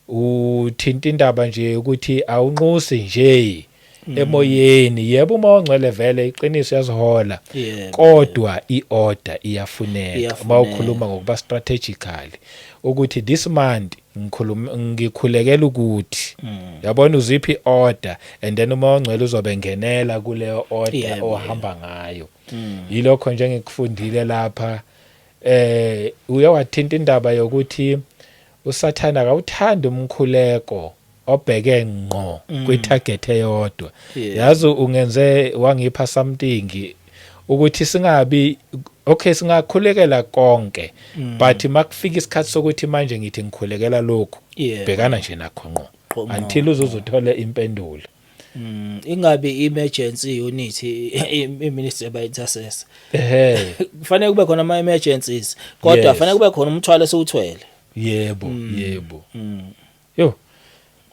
Uthinta indaba nje ukuthi awunxusi nje emoyeni. Yebo, uma ongcwele vele iqiniso yazihola, kodwa iorder iyafuneka uma ukhuluma ngokuba strategically ukuthi this month ngikhuluma, ngikhulekela ukuthi, yabona, uziphi iorder, and then uma ongcwele uzobe ngenela kuleyo order ohamba ngayo. Yilokho nje engikufundile lapha. Uye wathinta indaba yokuthi uSathana akawuthandi umkhuleko. Obheke ngqo kwi-target eyodwa. Yazi, ungenze wangipha something ukuthi singabi okay, singakhulekela konke, but makufika isikhathi sokuthi manje ngithi ngikhulekela lokhu, bhekana nje nakho ngqo Ngqo, ngqo, until uzozothole impendulo. Ingabi emergency unit i-ministry yaba intercessor. Kufanele kube khona ama emergencies, kodwa kufanele kube khona umthwalo esiwuthwele. Yebo. Yo,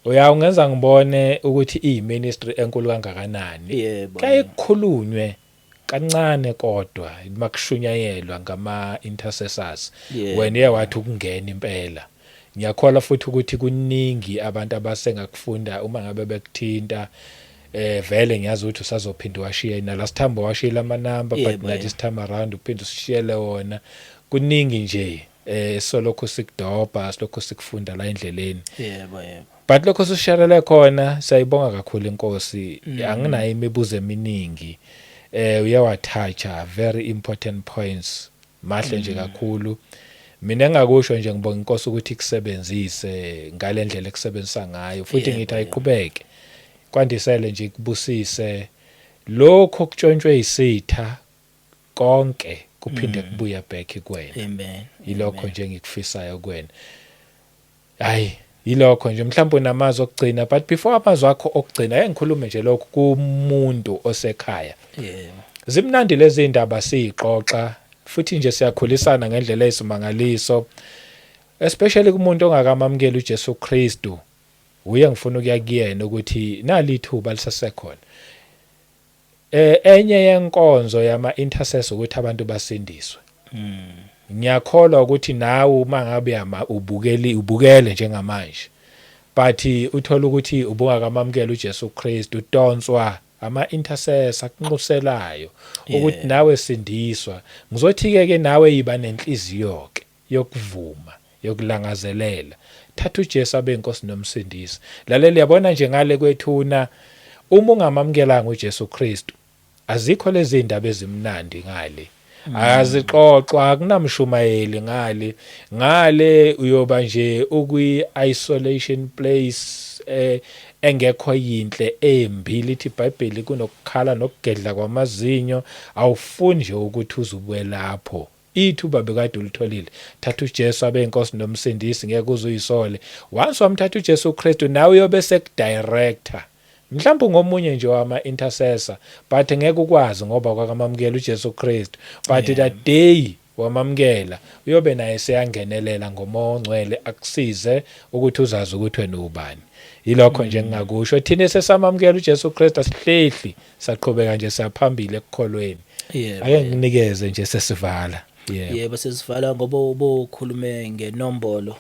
uya ungenza ngibone ukuthi iyi-ministry enkulu kangakanani. Kuyaye kukhulunywe kancane kodwa makushunyayelwa ngama intercessors. Wena uye wathi ukungena impela. Ngiyakholwa futhi ukuthi kuningi abantu abasengakufunda uma ngabe bekuthinta. Vele ngiyazi ukuthi usazophinda washiye, na last time washiyela ama number, but na this time around uphinde usishiyele wona. Kuningi nje solokhu sikudobha, silokhu sikufunda la endleleni. yebo yebo But lokho sisharele khona, siyayibonga kakhulu inkosi. Anginayo imibuzo eminingi. Uyawatoucha very important points, mahle nje kakhulu. Mina engakusho nje, ngibonga inkosi ukuthi ikusebenzise ngalendlela ekusebenzisa ngayo, futhi ngithi ayiqhubeke, kwandisele nje, ikubusise. Lokho kutshontshwe isitha konke kuphinde kubuye back kuwena. Amen. Yilokho nje engikufisayo kuwena. Hayi, yilokho nje. Mhlawumbe unamazwi okugcina, but before amazwi akho okugcina, ake ngikhulume nje lokhu kumuntu osekhaya. Zimnandi lezi ndaba siyixoxa, futhi nje siyakhulisana ngendlela eyisimangaliso, especially kumuntu ongakamamukeli uJesu Kristu. Uye ngifuna ukuya kuyena ukuthi nali ithuba lisasekhona. Enye yenkonzo yama intercessor ukuthi abantu basindiswe. Ngiyakholwa ukuthi nawe uma ngabe yama ubukeli, ubukele njengamanje, but uthola ukuthi ubungakamamukela uJesu Kristu, udonswa ama intercessor akunxuselayo ukuthi nawe sindiswa. Ngizothi ke nawe yiba nenhliziyo ke yokuvuma, yokulangazelela, thatha uJesu abe inkosi nomsindisi. Lalela, yabona nje ngale kwethuna, uma ungamamukelanga uJesu Kristu, azikho lezi indaba ezimnandi ngale, azixoxwa, akunamshumayeli ngale. Ngale uyoba nje ukwi isolation place engekho yinhle, embi. Lithi iBhayibheli kunokukhala nokugedla kwamazinyo. Awufuni nje ukuthi uzubuye lapho. Ithuba bekade ulitholile, thatha uJesu abe inkosi nomsindisi, ngeke uze uyisole. Once wamthatha uJesu Kristu, nawe uyobe sekudirector. Mhlawumbe ungomunye nje wama intercessor, but ngeke ukwazi ngoba kwakamamukela uJesu Kristu. But that day wamamukela, uyobe naye seyangenelela ngomoya ongcwele, akusize ukuthi uzazi ukuthi wena ubani. Yilokho nje engingakusho. Thina sesamamukela uJesu Kristu, asihlehli, saqhubeka nje siyaphambili ekukholweni. Ake nginikeze nje, sesivala, yebo. Yebo, sesivala ngoba ubukhulume ngenombolo.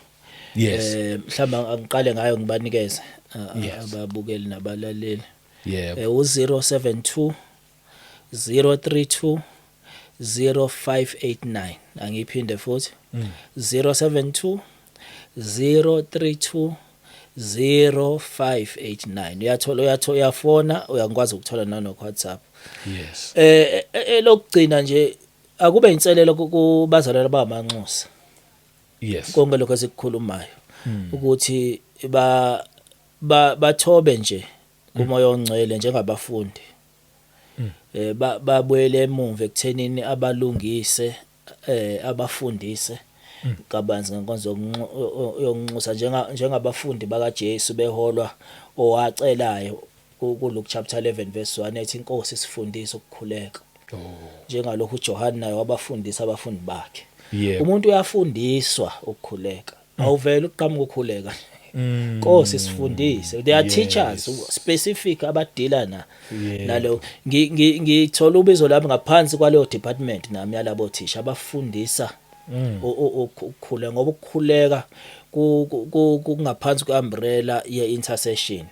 Mhlawumbe angiqale ngayo ngibanikeze ababukeli nabalaleli. U072 032 0589. Angiphinde futhi, 072 032 0589. Uyathola, uyathola, uyafona, uyakwazi ukuthola nano WhatsApp. Elokugcina nje, akube inselelo kubazalwane abamanxusa konke lokho esikukhulumayo, ukuthi ba bathobe nje kumoya ongcwele njengabafundi, babuyele emuva ekuthenini abalungise, abafundise kabanzi ngenkonzo yokunxusa njengabafundi bakaJesu beholwa owacelayo ku Luke chapter 11 verse 1 ethi, "Inkosi, sifundise ukukhuleka," njengalokhu uJohane naye wabafundisa abafundi bakhe. Umuntu uyafundiswa ukukhuleka, awuvele uqhamuka ukukhuleka. Nkosi, sifundise. There are teachers specific abadila na nalo. Ngithola ubizo lami ngaphansi kwaleyo department nami yalabo thisha abafundisa ukukhuleka, ngoba ukukhuleka kungaphansi kweumbrella ye-intercession.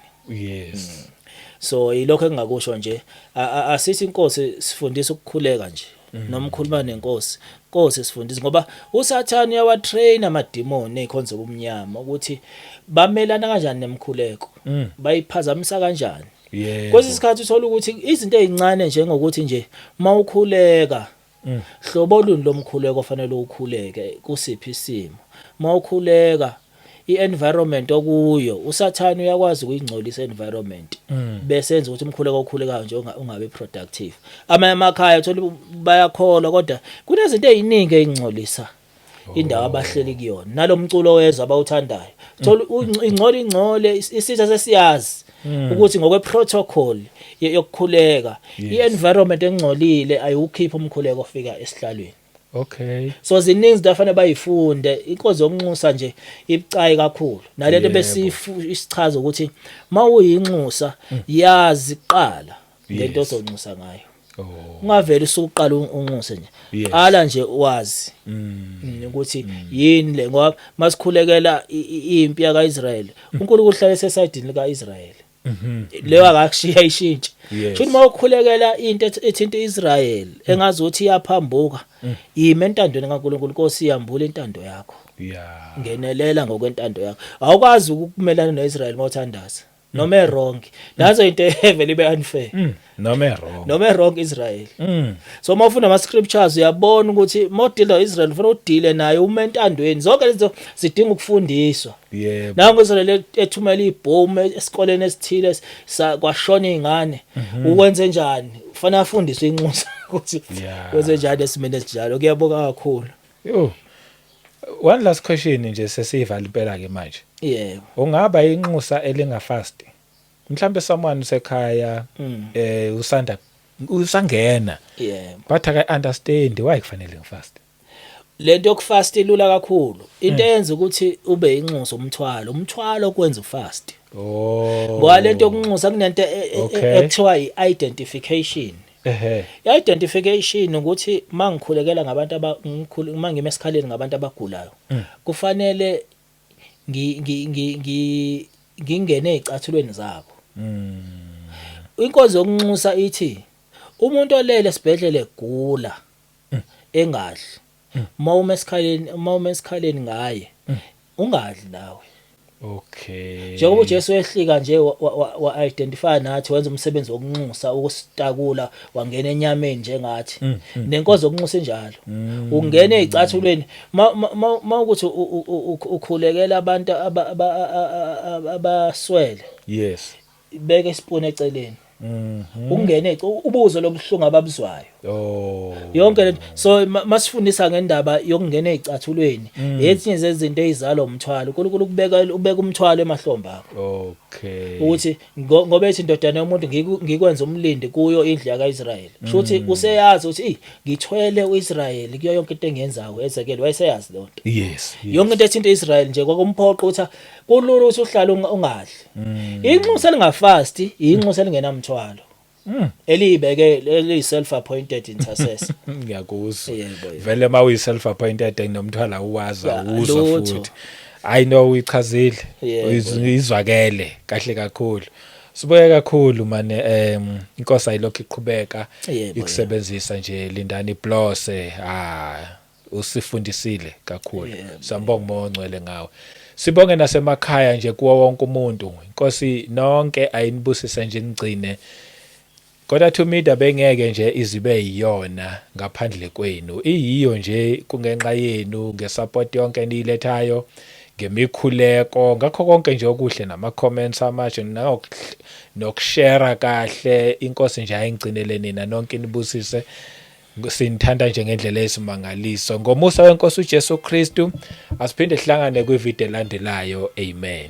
So ilokho engingakusho nje. Asithi, "Inkosi, sifundise ukukhuleka" nje, noma ukhuluma nenkosi, "Nkosi, sifundise," ngoba uSathane uyawatrain amadimoni ezikhonzo zobumnyama ukuthi bamelana kanjani nemkhuleko, bayiphazamisa kanjani. Kwesinye isikhathi uthola ukuthi izinto ezincane, njengokuthi nje mawukhuleka, hlobo luni lomkhuleko ofanele ukhuleke, kusiphi isimo mawukhuleka. I-environment okuyo, usathane uyakwazi ukuyingcolisa environment, bese enza ukuthi umkhuleko okhulekayo nje ungabe productive. Amanye amakhaya uthola bayakholwa, kodwa kunezinto eziningi ezingcolisa indawo abahleli kuyona, nalomculo wezwe abawuthandayo. Thola ingcole, ingcole isitha sesiyazi ukuthi ngokwe protocol yokukhuleka, i-environment engcolile ayiwukhipha umkhuleko ofika esihlalweni. So ziningi izinto afanele bayifunde. Inkonzo yokunxusa nje ibucayi kakhulu, nalento besifu isichaza ukuthi mawuyinxusa, yazi kuqala ngento ozonxusa ngayo. Ungaveli usuqala unxuse nje. Qala nje wazi ukuthi yini le, ngoba masikhulekela impi yakaIsrael, uNkulunkulu uhlale esesayidini likaIsrael. Leyo akakushiya ishintshe. Futhi mawukhulekela into ethinta iIsrael engazi ukuthi iyaphambuka, ime entandweni kaNkulunkulu. Nkosi, yambula intando yakho. Ngenelela ngokwentando yakho. Awukwazi ukumelana noIsrael mawuthandaza noma e-wrong. Nazo into evele ibe unfair. Noma wrong. Noma wrong Israel. So mawufunda ama scriptures, uyabona ukuthi mawudila noIsrael ufuna udile naye uma entandweni. Zonke lezo zidinga ukufundiswa. Nangu Israel ethumela ibhomu esikoleni esithile, kwashona izingane. Ukwenze njani? Kufanele afundiswe inxusa ukuthi kwenze njani esimene esinjalo. Kuyaboka kakhulu. Yo. One last question nje, sesiyivala impela ke manje. Yebo. Ungaba inxusa elingafast? Mhlambe someone usekhaya, usanda usangena. But aka understand why kufanele ngifast. Lento yokufast ilula kakhulu. Into eyenza ukuthi ube inxusa, umthwalo, umthwalo kwenza ufast. Ngoba lento yokunxusa kunento ekuthiwa i-identification. I-identification ukuthi mangikhulekela ngabantu aba mangime esikhaleni ngabantu abagulayo, kufanele ngi ngi ngi ngi ngingene ezicathulweni zabo. Inkonzo yokunxusa ithi umuntu olele esibhedlela egula engadli, mawuma esikhaleni ngaye, ungadli nawe. Njengoba uJesu wehlika nje wa identify nathi, wenza umsebenzi wokunxusa, ukusitakula, wangena enyameni njengathi. Nenkonzo yokunxusa injalo, ungena ezicathulweni mawukuthi ukhulekela abantu abaswele, beka isipuni eceleni, ungene ubuzo lobuhlungu ababuzwayo. Yonke lento. So masifundisa ngendaba yokungena ezicathulweni, ezinye zezinto ezizalwa umthwalo. uNkulunkulu ukubeka, ubeka umthwalo emahlombe akho ukuthi ngoba ethi, "Indodana yomuntu, ngikwenza umlindi kuyo indlu yakaIsrael." Kusho ukuthi useyazi ukuthi, "Ey, ngithwele uIsrael kuyo yonke into engiyenzayo." Ezekiel wayeseyazi leyo nto. Yonke into ethinta iIsrael nje kwakumphoqa ukuthi kulula ukuthi uhlale ungadli. Inxusa elingafasti inxusa elingenamthwalo, eliyibeke, eliyi self appointed intercessor. Ngiyakuzwa. Yebo. Vele ma uyi self appointed nomthwalo awuwazi, awuzwa lutho. Futhi I know uyichazile. Izwakele kahle kakhulu. Sibuye kakhulu mane, inkosi ayilokhu iqhubeka ikusebenzisa nje, Lindani Blose. Ah, usifundisile kakhulu. Siyambonga uMoya oNgcwele ngawe. Sibonge nasemakhaya nje kuwo wonke umuntu. Inkosi nonke ayinibusise nje, nigcine. Kodwa to media bengeke nje izibe yiyona ngaphandle kwenu. Iyiyo nje kungenxa yenu, ngesupport yonke eniyilethayo, ngemikhuleko, ngakho konke nje okuhle, nama comments amasha, nokushare kahle. Inkosi nje ayingcinele nina nonke, inibusise. Sinithanda nje ngendlela eyisimangaliso. Ngomusa wenkosi uJesu Kristu, asiphinde sihlangane kwivideo elandelayo. Amen.